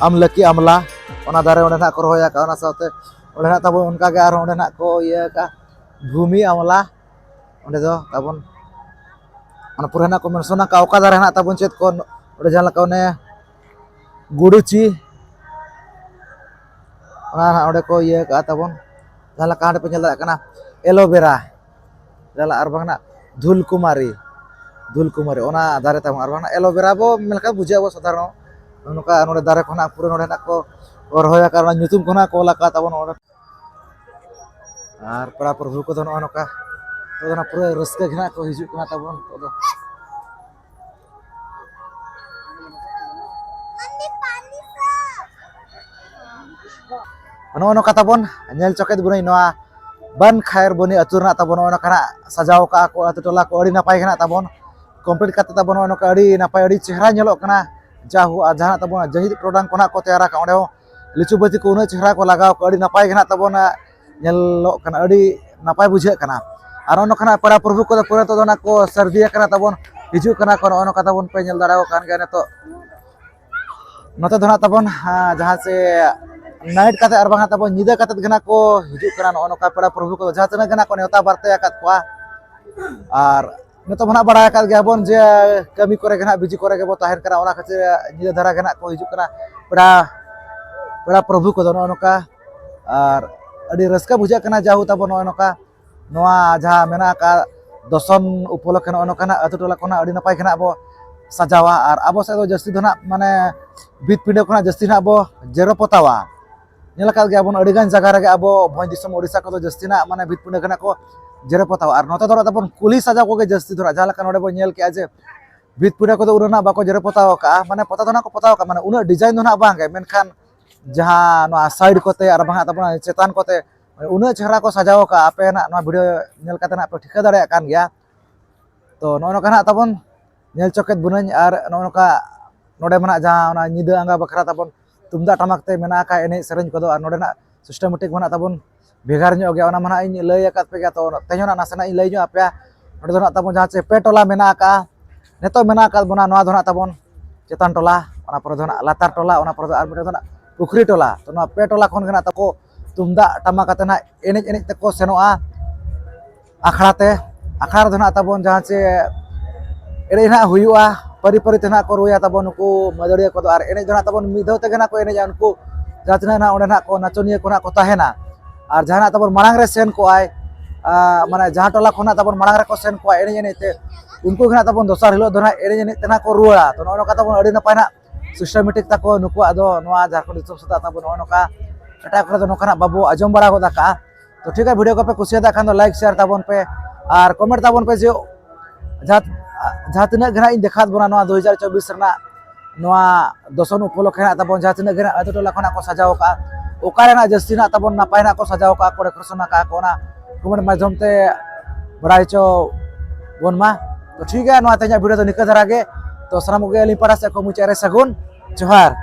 ᱟᱢᱞᱟᱠᱤ ᱟᱢᱞᱟ, ᱚᱱᱟ ᱫᱟᱨᱮ ᱚᱸᱰᱮ ᱱᱟᱦᱟᱜ ᱠᱚ ᱨᱚᱦᱚᱭ ᱟᱠᱟᱫᱼᱟ᱾ ᱚᱱᱟ ᱥᱟᱶᱛᱮ ᱚᱸᱰᱮ ᱱᱟᱦᱟᱜ ᱛᱟᱵᱚᱱ ᱚᱱᱠᱟ ᱜᱮ ᱟᱨᱦᱚᱸ ᱚᱸᱰᱮ ᱱᱟᱦᱟᱜ ᱠᱚ ᱤᱭᱟᱹ ᱟᱠᱟᱫᱼᱟ ᱵᱷᱩᱢᱤ ᱟᱢᱞᱟ᱾ ᱚᱸᱰᱮ ᱫᱚ ᱛᱟᱵᱚᱱ ᱚᱱᱟ ᱯᱩᱨᱟᱹ ᱱᱟᱦᱟᱜ ᱠᱚ ᱢᱮᱱᱥᱚᱱ ᱟᱠᱟᱫᱼᱟ, ᱚᱠᱟ ᱫᱟᱨᱮ ᱱᱟᱦᱟᱜ ᱛᱟᱵᱚᱱ ᱪᱮᱫ ᱠᱚ᱾ ᱚᱸᱰᱮ ᱡᱟᱦᱟᱸ ᱞᱮᱠᱟ ᱚᱱᱮ ᱜᱩᱰᱩᱪᱤ, ᱚᱱᱟ ᱱᱟᱦᱟᱜ ᱚᱸᱰᱮ ᱠᱚ ᱤᱭᱟᱹ ᱟᱠᱟᱫᱼᱟ ᱛᱟᱵᱚᱱ᱾ ᱡᱟᱦᱟᱸ ᱞᱮᱠᱟ ᱦᱟᱸᱰᱮ ᱯᱮ ᱧᱮᱞ ᱫᱟᱲᱮᱭᱟᱜ ᱠᱟᱱᱟ ᱮᱞᱳᱵᱮᱨᱟ, ᱡᱟᱦᱟᱸ ᱞᱮᱠᱟ ᱟᱨ ᱵᱟᱝ ᱱᱟᱦᱟᱜ ᱫᱷᱩᱞᱠᱩᱢᱟᱨᱤ, ᱫᱷᱩᱞᱠᱩᱢᱟᱨᱤ ᱚᱱᱟ ᱫᱟᱨᱮ ᱛᱟᱵᱚᱱ᱾ ᱟᱨ ᱵᱟᱝ ᱱᱟᱦᱟᱜ ᱮᱞᱳᱵᱮᱨᱟ ᱵᱚ ᱢᱮᱱ ᱞᱮᱠᱷᱟᱱ ᱵᱩᱡᱷᱟᱹᱜ ᱟᱵᱚ ᱥᱟᱫᱷᱟᱨᱚᱱ᱾ ᱱᱚᱝᱠᱟ ᱱᱚᱰᱮ ᱫᱟᱨᱮ ᱠᱚ ᱱᱟᱦᱟᱜ ᱯᱩᱨᱟᱹ ᱱᱚᱰᱮ ᱱᱟᱦᱟᱜ ᱠᱚ ᱨᱚᱦᱚᱭ ᱟᱠᱟᱫ, ᱚᱱᱟ ᱧᱩᱛᱩᱢ ᱠᱚ ᱱᱟᱦᱟᱜ ᱠᱚ ᱚᱞ ᱟᱠᱟᱫ ᱛᱟᱵᱚᱱ ᱚᱸᱰᱮ᱾ ᱟᱨ ᱯᱮᱲᱟ ᱯᱨᱚᱵᱷᱩ ᱠᱚᱫᱚ ᱱᱚᱜᱼᱚ ᱱᱚᱝᱠᱟ ᱱᱤᱛᱚᱜ ᱫᱚ ᱱᱟᱦᱟᱜ ᱯᱩᱨᱟᱹ ᱨᱟᱹᱥᱠᱟᱹ ᱜᱮ ᱱᱟᱦᱟᱜ ᱠᱚ ᱦᱤᱡᱩᱜ ᱠᱟᱱᱟ ᱛᱟᱵᱚᱱ ᱱᱤᱛᱚᱜ ᱫᱚ᱾ ᱱᱚᱜᱼᱚ ᱱᱚᱝᱠᱟ ᱛᱟᱵᱚᱱ ᱧᱮᱞ ᱪᱚ ᱠᱮᱫ ᱵᱚᱱᱟᱹᱧ ᱱᱚᱣᱟ ᱵᱟᱱ ᱠᱷᱟᱭᱨ ᱵᱚᱱᱤ ᱟᱹᱛᱩ ᱨᱮᱱᱟᱜ ᱛᱟᱵᱚᱱ ᱱᱚᱜᱼᱚ ᱱᱚᱝᱠᱟ ᱱᱟᱜ ᱥᱟᱡᱟᱣ ᱠᱟᱜᱼᱟ ᱠᱚ ᱟᱹᱛᱩ ᱴᱚᱞᱟ ᱠᱚ, ᱟᱹᱰᱤ ᱱᱟᱯᱟᱭ ᱜᱮ ᱱᱟᱜ ᱛᱟᱵᱚᱱ ᱠᱚᱢᱯᱞᱤᱴ ᱠᱟᱛᱮ ᱛᱟᱵᱚᱱ ᱱᱚᱜᱼᱚ ᱱᱚᱝᱠᱟ ᱟᱹᱰᱤ ᱱᱟᱯᱟᱭ ᱟᱹᱰᱤ ᱪᱮᱦᱨᱟ ᱧᱮᱞᱚᱜ ᱠᱟᱱᱟ᱾ ᱡᱟᱦᱳ ᱟᱨ ᱡᱟᱦᱟᱸ ᱛᱟᱵᱚᱱ ᱡᱟᱹᱦᱤᱫ ᱴᱚᱰᱟᱝ ᱠᱚ ᱱᱟᱜ ᱠᱚ ᱛᱮᱭᱟᱨ ᱟᱠᱟᱫ, ᱚᱸᱰᱮ ᱦᱚᱸ ᱞᱤᱪᱩ ᱵᱟᱹᱛᱤ ᱠᱚ ᱩᱱᱟᱹᱜ ᱪᱮᱦᱨᱟ ᱠᱚ ᱞᱟᱜᱟᱣ ᱠᱚ, ᱟᱹᱰᱤ ᱱᱟᱯᱟᱭ ᱜᱮ ᱱᱟᱜ ᱛᱟᱵᱚᱱ ᱧᱮᱞᱚᱜ ᱠᱟᱱᱟ, ᱟᱹᱰᱤ ᱱᱟᱯᱟᱭ ᱵᱩᱡᱷᱟᱹᱜ ᱠᱟᱱᱟ᱾ ᱟᱨ ᱱᱚᱜᱼᱚ ᱱᱚᱝᱠᱟ ᱱᱟᱜ ᱯᱮᱲᱟ ᱯᱨᱚᱵᱷᱩ ᱠᱚᱫᱚ ᱯᱩᱨᱟᱹ ᱛᱮᱫᱚ ᱱᱟᱜ ᱠᱚ ᱥᱟᱹᱨᱫᱤ ᱟᱠᱟᱱᱟ ᱛᱟᱵᱚᱱ, ᱦᱤᱡᱩᱜ ᱠᱟᱱᱟ ᱠᱚ᱾ ᱱᱚᱜᱼᱚ ᱱᱚᱝᱠᱟ ᱛᱟᱵᱚᱱ ᱯᱮ ᱧᱮᱞ ᱫᱟᱲᱮᱭᱟᱠᱚ ᱠᱟᱱ ᱜᱮᱭᱟ ᱱᱤᱛᱚᱜ᱾ ᱱᱚᱛᱮ ᱫᱚ ᱱᱟᱜ ᱛᱟᱵᱚᱱ, ᱦᱮᱸ, ᱡᱟᱦᱟᱸ ᱥᱮ ᱱᱟᱭᱤᱴ ᱠᱟᱛᱮ ᱟᱨ ᱵᱟᱝ ᱛᱟᱵᱚᱱ ᱧᱤᱫᱟᱹ ᱠᱟᱛᱮ ᱜᱮ ᱱᱟᱜ ᱠᱚ ᱦᱤᱡᱩᱜ ᱠᱟᱱᱟ ᱱᱚᱜᱼᱚ ᱱᱚᱝᱠᱟ ᱯᱮᱲᱟ ᱯᱨᱚᱵᱷᱩ ᱠᱚ, ᱡᱟᱦᱟᱸ ᱛᱤᱱᱟᱹᱜ ᱜᱮ ᱱᱟᱜ ᱠᱚ ᱱᱮᱣᱛᱟ ᱵᱟᱨᱛᱮ ᱟᱠᱟᱫ ᱠᱚᱣᱟ᱾ ᱟᱨ ᱱᱤᱛᱚᱜ ᱢᱟ ᱱᱟᱜ ᱵᱟᱲᱟᱭ ᱟᱠᱟᱫ ᱜᱮᱭᱟ ᱵᱚᱱ ᱡᱮ ᱠᱟᱹᱢᱤ ᱠᱚᱨᱮ ᱜᱮ ᱱᱟᱜ ᱵᱤᱡᱤ ᱠᱚᱨᱮ ᱜᱮᱵᱚ ᱛᱟᱦᱮᱱ ᱠᱟᱱᱟ, ᱚᱱᱟ ᱠᱷᱟᱹᱛᱤᱨ ᱧᱤᱫᱟᱹ ᱫᱷᱟᱨᱟ ᱜᱮ ᱱᱟᱜ ᱠᱚ ᱦᱤᱡᱩᱜ ᱠᱟᱱᱟ ᱯᱮᱲᱟ, ᱯᱮᱲᱟ ᱯᱨᱚᱵᱷᱩ ᱠᱚᱫᱚ ᱱᱚᱜᱼᱚ ᱱᱚᱝᱠᱟ᱾ ᱟᱨ ᱟᱹᱰᱤ ᱨᱟᱹᱥᱠᱟᱹ ᱵᱩᱡᱷᱟᱹᱜ ᱠᱟᱱᱟ ᱡᱟᱦᱳ ᱛᱟᱵᱚ ᱱᱚᱜᱼᱚ ᱱᱚᱝᱠᱟ ᱱᱚᱣᱟ ᱡᱟᱦᱟᱸ ᱢᱮᱱᱟᱜ ᱟᱠᱟᱫ ᱫᱚᱥᱚᱱ ᱩᱯᱚᱞᱚᱠᱠᱷᱮ ᱱᱚᱜᱼᱚ ᱱᱚᱝᱠᱟᱱᱟᱜ ᱟᱹᱛᱩ ᱴᱚᱞᱟ ᱠᱚ ᱱᱟᱜ ᱟᱹᱰᱤ ᱱᱟᱯᱟᱭ ᱜᱮ ᱱᱟᱜ ᱵᱚ ᱥᱟᱡᱟᱣᱟ᱾ ᱟᱨ ᱟᱵᱚ ᱥᱮᱫ ᱫᱚ ᱡᱟᱹᱥᱛᱤ ᱫᱚ ᱱᱟᱜ ᱢᱟᱱᱮ ᱵᱷᱤᱛ ᱯᱤᱸᱰᱟᱹ ᱠᱷᱚᱱᱟᱜ ᱡᱟᱹᱥᱛᱤ ᱱᱟᱜ ᱵᱚ ᱡᱮᱨᱚ ᱯᱚᱛᱟᱣᱟ᱾ ᱧᱮᱞ ᱟᱠᱟᱫ ᱜᱮᱭᱟ ᱵᱚᱱ ᱟᱹᱰᱤ ᱜᱟᱱ ᱡᱟᱭᱜᱟ ᱨᱮᱜᱮ ᱟᱵᱚ ᱵᱷᱚᱸᱡᱽ ᱫᱤᱥᱚᱢ ᱳᱰᱤᱥᱟ ᱠᱚᱫᱚ ᱡᱟᱹᱥᱛᱤ ᱱᱟᱜ ᱢᱟᱱᱮ ᱵᱷᱤᱛ ᱯᱤᱸᱰᱟᱹ ᱠᱷᱚᱱᱟᱜ ᱠᱚ ᱡᱮᱨᱚ ᱯᱚᱛᱟᱣᱟ᱾ ᱟᱨ ᱱᱚᱛᱮ ᱫᱚ ᱱᱟᱜ ᱛᱟᱵᱚᱱ ᱠᱩᱞᱦᱤ ᱥᱟᱡᱟᱣ ᱠᱚᱜᱮ ᱡᱟᱹᱥᱛᱤ ᱫᱚ ᱱᱟᱜ, ᱡᱟᱦᱟᱸ ᱞᱮᱠᱟ ᱱᱚᱰᱮ ᱵᱚᱱ ᱧᱮᱞ ᱠᱮᱜᱼᱟ ᱡᱮ ᱵᱷᱤᱛ ᱯᱤᱸᱰᱟᱹ ᱠᱚᱫᱚ ᱩᱱᱟᱹᱜ ᱱᱟᱜ ᱵᱟᱠᱚ ᱡᱮᱨᱚ ᱯᱚᱛᱟᱣ ᱠᱟᱜᱼᱟ, ᱢᱟᱱᱮ ᱯᱚᱛᱟᱣ ᱫᱚ ᱱᱟᱜ ᱠᱚ ᱯᱚᱛᱟᱣ ᱠᱟᱜᱼᱟ, ᱢᱟᱱᱮ ᱩᱱᱟᱹᱜ ᱰᱤᱡᱟᱭᱤᱱ ᱫᱚ ᱱᱟᱜ ᱵᱟᱝ ᱜᱮ, ᱢᱮᱱᱠᱷᱟᱱ ᱡᱟᱦᱟᱸ ᱱᱚᱣᱟ ᱥᱟᱭᱤᱰ ᱠᱚᱛᱮ ᱟᱨ ᱵᱟᱝ ᱛᱟᱵᱚᱱ ᱪᱮᱛᱟᱱ ᱠᱚᱛᱮ ᱩᱱᱟᱹᱜ ᱪᱮᱦᱨᱟ ᱠᱚ ᱥᱟᱡᱟᱣ ᱠᱟᱜᱼᱟ᱾ ᱟᱯᱮ ᱱᱟᱜ ᱱᱚᱣᱟ ᱵᱷᱤᱰᱤᱭᱳ ᱧᱮᱞ ᱠᱟᱛᱮ ᱱᱟᱜ ᱯᱮ ᱴᱷᱤᱠᱟᱹ ᱫᱟᱲᱮᱭᱟᱜ ᱠᱟᱱ ᱜᱮᱭᱟ᱾ ᱛᱚ ᱱᱚᱜᱼᱚ ᱱᱚᱝᱠᱟ ᱱᱟᱜ ᱛᱟᱵᱚᱱ ᱧᱮᱞ ᱪᱚ ᱠᱮᱫ ᱵᱚᱱᱟᱹᱧ᱾ ᱟᱨ ᱱᱚᱜᱼᱚ ᱱᱚᱝᱠᱟ ᱱᱚᱰᱮ ᱢᱟ ᱱᱟᱜ ᱡᱟᱦᱟᱸ ᱚᱱᱟ ᱧᱤᱫᱟᱹ ᱟᱸᱜᱟ ᱵᱟᱠᱷᱨᱟ ᱛᱟᱵᱚᱱ ᱛᱩᱢᱫᱟᱜ ᱴᱟᱢᱟᱠ ᱛᱮ ᱢᱮᱱᱟᱜ ᱟᱠᱟᱫ ᱮᱱᱮᱡ ᱥᱮᱨᱮᱧ ᱠᱚᱫᱚ, ᱟᱨ ᱱᱚᱰᱮᱱᱟᱜ ᱥᱤᱥᱴᱮᱢᱮᱴᱤᱠ ᱢᱟ ᱱᱟᱜ ᱛᱟᱵᱚᱱ ᱵᱷᱮᱜᱟᱨ ᱧᱚᱜ ᱜᱮᱭᱟ, ᱚᱱᱟ ᱢᱟ ᱱᱟᱜ ᱤᱧ ᱞᱟᱹᱭ ᱟᱠᱟᱫ ᱯᱮ ᱜᱮᱭᱟ᱾ ᱛᱚ ᱛᱮᱦᱮᱧ ᱦᱚᱸ ᱱᱟᱜ ᱱᱟᱥᱮᱱᱟᱜ ᱤᱧ ᱞᱟᱹᱭ ᱧᱚᱜ ᱟᱯᱮᱭᱟ᱾ ᱱᱚᱰᱮ ᱫᱚ ᱱᱟᱜ ᱛᱟᱵᱚᱱ ᱡᱟᱦᱟᱸ ᱪᱮ ᱯᱮ ᱴᱚᱞᱟ ᱢᱮᱱᱟᱜ ᱟᱠᱟᱫᱼᱟ, ᱱᱤᱛᱚᱜ ᱢᱮᱱᱟᱜ ᱟᱠᱟᱫ ᱵᱚᱱᱟ, ᱱᱚᱣᱟ ᱫᱚ ᱱᱟᱜ ᱛᱟᱵᱚᱱ ᱪᱮᱛᱟᱱ ᱴᱚᱞᱟ, ᱚᱱᱟ ᱯᱚᱨᱮ ᱫᱚ ᱱᱟᱜ ᱞᱟᱛᱟᱨ ᱴᱚᱞᱟ, ᱚᱱᱟ ᱯᱚᱨᱮ ᱫᱚ ᱟᱨ ᱢᱤᱫᱴᱮᱱ ᱫᱚ ᱱᱟᱜ ᱯᱩᱠᱷᱨᱤ ᱴᱚᱞᱟ᱾ ᱛᱚ ᱱᱚᱣᱟ ᱯᱮ ᱴᱚᱞᱟ ᱠᱷᱚᱱ ᱜᱮ ᱱᱟᱜ ᱛᱟᱠᱚ ᱛᱩᱢᱫᱟᱜ ᱴᱟᱢᱟᱠ ᱟᱛᱮ ᱱᱟᱜ ᱮᱱᱮᱡ ᱮᱱᱮᱡ ᱛᱮᱠᱚ ᱥᱮᱱᱚᱜᱼᱟ ᱟᱠᱷᱲᱟ ᱛᱮ᱾ ᱟᱠᱷᱲᱟ ᱨᱮᱫᱚ ᱱᱟᱜ ᱛᱟᱵᱚᱱ ᱡᱟᱦᱟᱸ ᱪᱮ ᱮᱱᱮᱡ ᱱᱟᱜ ᱦᱩᱭᱩᱜᱼᱟ, ᱯᱟᱹᱨᱤ ᱯᱟᱹᱨᱤ ᱛᱮ ᱱᱟᱜ ᱠᱚ ᱨᱩᱭᱟ ᱛᱟᱵᱚᱱ ᱱᱩᱠᱩ ᱢᱟᱹᱫᱟᱹᱲᱤᱭᱟᱹ ᱠᱚᱫᱚ᱾ ᱟᱨ ᱮᱱᱮᱡ ᱫᱚ ᱱᱟᱜ ᱛᱟᱵᱚᱱ ᱢᱤᱫ ᱫᱷᱟᱣ ᱛᱮᱜᱮ ᱱᱟᱜ ᱠᱚ ᱮᱱᱮᱡᱟ ᱩᱱᱠᱩ ᱡᱟᱦᱟᱸ ᱛᱤᱱᱟᱹᱜ ᱱᱟᱜ ᱚᱸᱰᱮ ᱱᱟᱜ ᱠᱚ ᱱᱟᱪᱚᱱᱤᱭᱟᱹ ᱠᱚ ᱱᱟᱜ ᱠᱚ ᱛᱟᱦᱮᱱᱟ᱾ ᱟᱨ ᱡᱟᱦᱟᱸ ᱱᱟᱜ ᱛᱟᱵᱚᱱ ᱢᱟᱲᱟᱝ ᱨᱮ ᱥᱮᱱ ᱠᱚᱜᱼᱟᱭ, ᱟᱨ ᱢᱟᱱᱮ ᱡᱟᱦᱟᱸ ᱴᱚᱞᱟ ᱠᱷᱚᱱᱟᱜ ᱛᱟᱵᱚᱱ ᱢᱟᱲᱟᱝ ᱨᱮᱠᱚ ᱥᱮᱱ ᱠᱚᱜᱼᱟ ᱮᱱᱮᱡ ᱮᱱᱮᱡ ᱛᱮ, ᱩᱱᱠᱩ ᱜᱮ ᱱᱟᱜ ᱛᱟᱵᱚᱱ ᱫᱚᱥᱟᱨ ᱦᱤᱞᱳᱜ ᱫᱚ ᱱᱟᱜ ᱮᱱᱮᱡ ᱮᱱᱮᱡ ᱛᱮ ᱱᱟᱜ ᱠᱚ ᱨᱩᱣᱟᱹᱲᱟ᱾ ᱛᱚ ᱱᱚᱜᱼᱚ ᱱᱚᱝᱠᱟ ᱛᱟᱵᱚᱱ ᱟᱹᱰᱤ ᱱᱟᱯᱟᱭ ᱱᱟᱜ ᱥᱤᱥᱴᱮᱢᱮᱴᱤᱠ ᱛᱟᱠᱚ ᱱᱩᱠᱩᱣᱟᱜ ᱫᱚ᱾ ᱱᱚᱣᱟ ᱡᱷᱟᱲᱠᱷᱚᱸᱰ ᱫᱤᱥᱚᱢ ᱥᱮᱫ ᱛᱟᱵᱚᱱ ᱱᱚᱜᱼᱚ ᱱᱚᱝᱠᱟ, ᱮᱴᱟᱜ ᱠᱚᱨᱮ ᱫᱚ ᱱᱚᱝᱠᱟᱱᱟᱜ ᱵᱟᱵᱚ ᱟᱸᱡᱚᱢ ᱵᱟᱲᱟ ᱜᱚᱫ ᱟᱠᱟᱜᱼᱟ᱾ ᱛᱚ ᱴᱷᱤᱠ ᱜᱮᱭᱟ, ᱵᱷᱤᱰᱤᱭᱳ ᱠᱚᱯᱮ ᱠᱩᱥᱤᱭᱟᱫᱟ ᱠᱷᱟᱱ ᱫᱚ ᱞᱟᱭᱤᱠ ᱥᱮᱭᱟᱨ ᱛᱟᱵᱚᱱ ᱯᱮ ᱟᱨ ᱠᱚᱢᱮᱱᱴ ᱛᱟᱵᱚᱱ ᱯᱮ ᱡᱮ ᱡᱟᱦᱟᱸ, ᱡᱟᱦᱟᱸ ᱛᱤᱱᱟᱹᱜ ᱜᱮ ᱱᱟᱜ ᱤᱧ ᱫᱮᱠᱷᱟᱣᱟᱫ ᱵᱚᱱᱟ ᱱᱚᱣᱟ ᱫᱩ ᱦᱟᱡᱟᱨ ᱪᱚᱵᱵᱤᱥ ᱨᱮᱱᱟᱜ ᱱᱚᱣᱟ ᱫᱚᱥᱚᱱ ᱩᱯᱚᱞᱚᱠᱠᱷᱮ ᱱᱟᱜ ᱛᱟᱵᱚᱱ ᱡᱟᱦᱟᱸ ᱛᱤᱱᱟᱹᱜ ᱜᱮ ᱱᱟᱜ ᱟᱹᱛᱩ ᱴᱚᱞᱟ ᱠᱷᱚᱱᱟᱜ ᱠᱚ ᱥᱟᱡᱟᱣ ᱟᱠᱟᱫᱼᱟ, ᱚᱠᱟ ᱨᱮᱱᱟᱜ ᱡᱟᱹᱥᱛᱤ ᱱᱟᱜ ᱛᱟᱵᱚᱱ ᱱᱟᱯᱟᱭ ᱱᱟᱜ ᱠᱚ ᱥᱟᱡᱟᱣ ᱠᱟᱜᱼᱟ ᱠᱚ, ᱰᱮᱠᱳᱨᱮᱥᱚᱱ ᱟᱠᱟᱫ ᱠᱚ, ᱚᱱᱟ ᱠᱚᱢᱮᱱᱴ ᱢᱟᱫᱽᱫᱷᱚᱢ ᱛᱮ ᱵᱟᱲᱟᱭ ᱦᱚᱪᱚ ᱵᱚᱱ ᱢᱟ᱾ ᱛᱚ ᱴᱷᱤᱠ ᱜᱮᱭᱟ, ᱱᱚᱣᱟ ᱛᱮᱦᱮᱧᱟᱜ ᱵᱷᱤᱰᱤᱭᱳ ᱫᱚ ᱱᱤᱠᱟᱹ ᱫᱷᱟᱨᱟ ᱜᱮ᱾ ᱛᱚ ᱥᱟᱱᱟᱢ ᱠᱚᱜᱮ ᱟᱹᱞᱤᱧ ᱯᱟᱦᱴᱟ ᱥᱮᱫ ᱠᱷᱚᱱ ᱢᱩᱪᱟᱹᱫ ᱨᱮ ᱥᱟᱹᱜᱩᱱ ᱡᱚᱦᱟᱨ᱾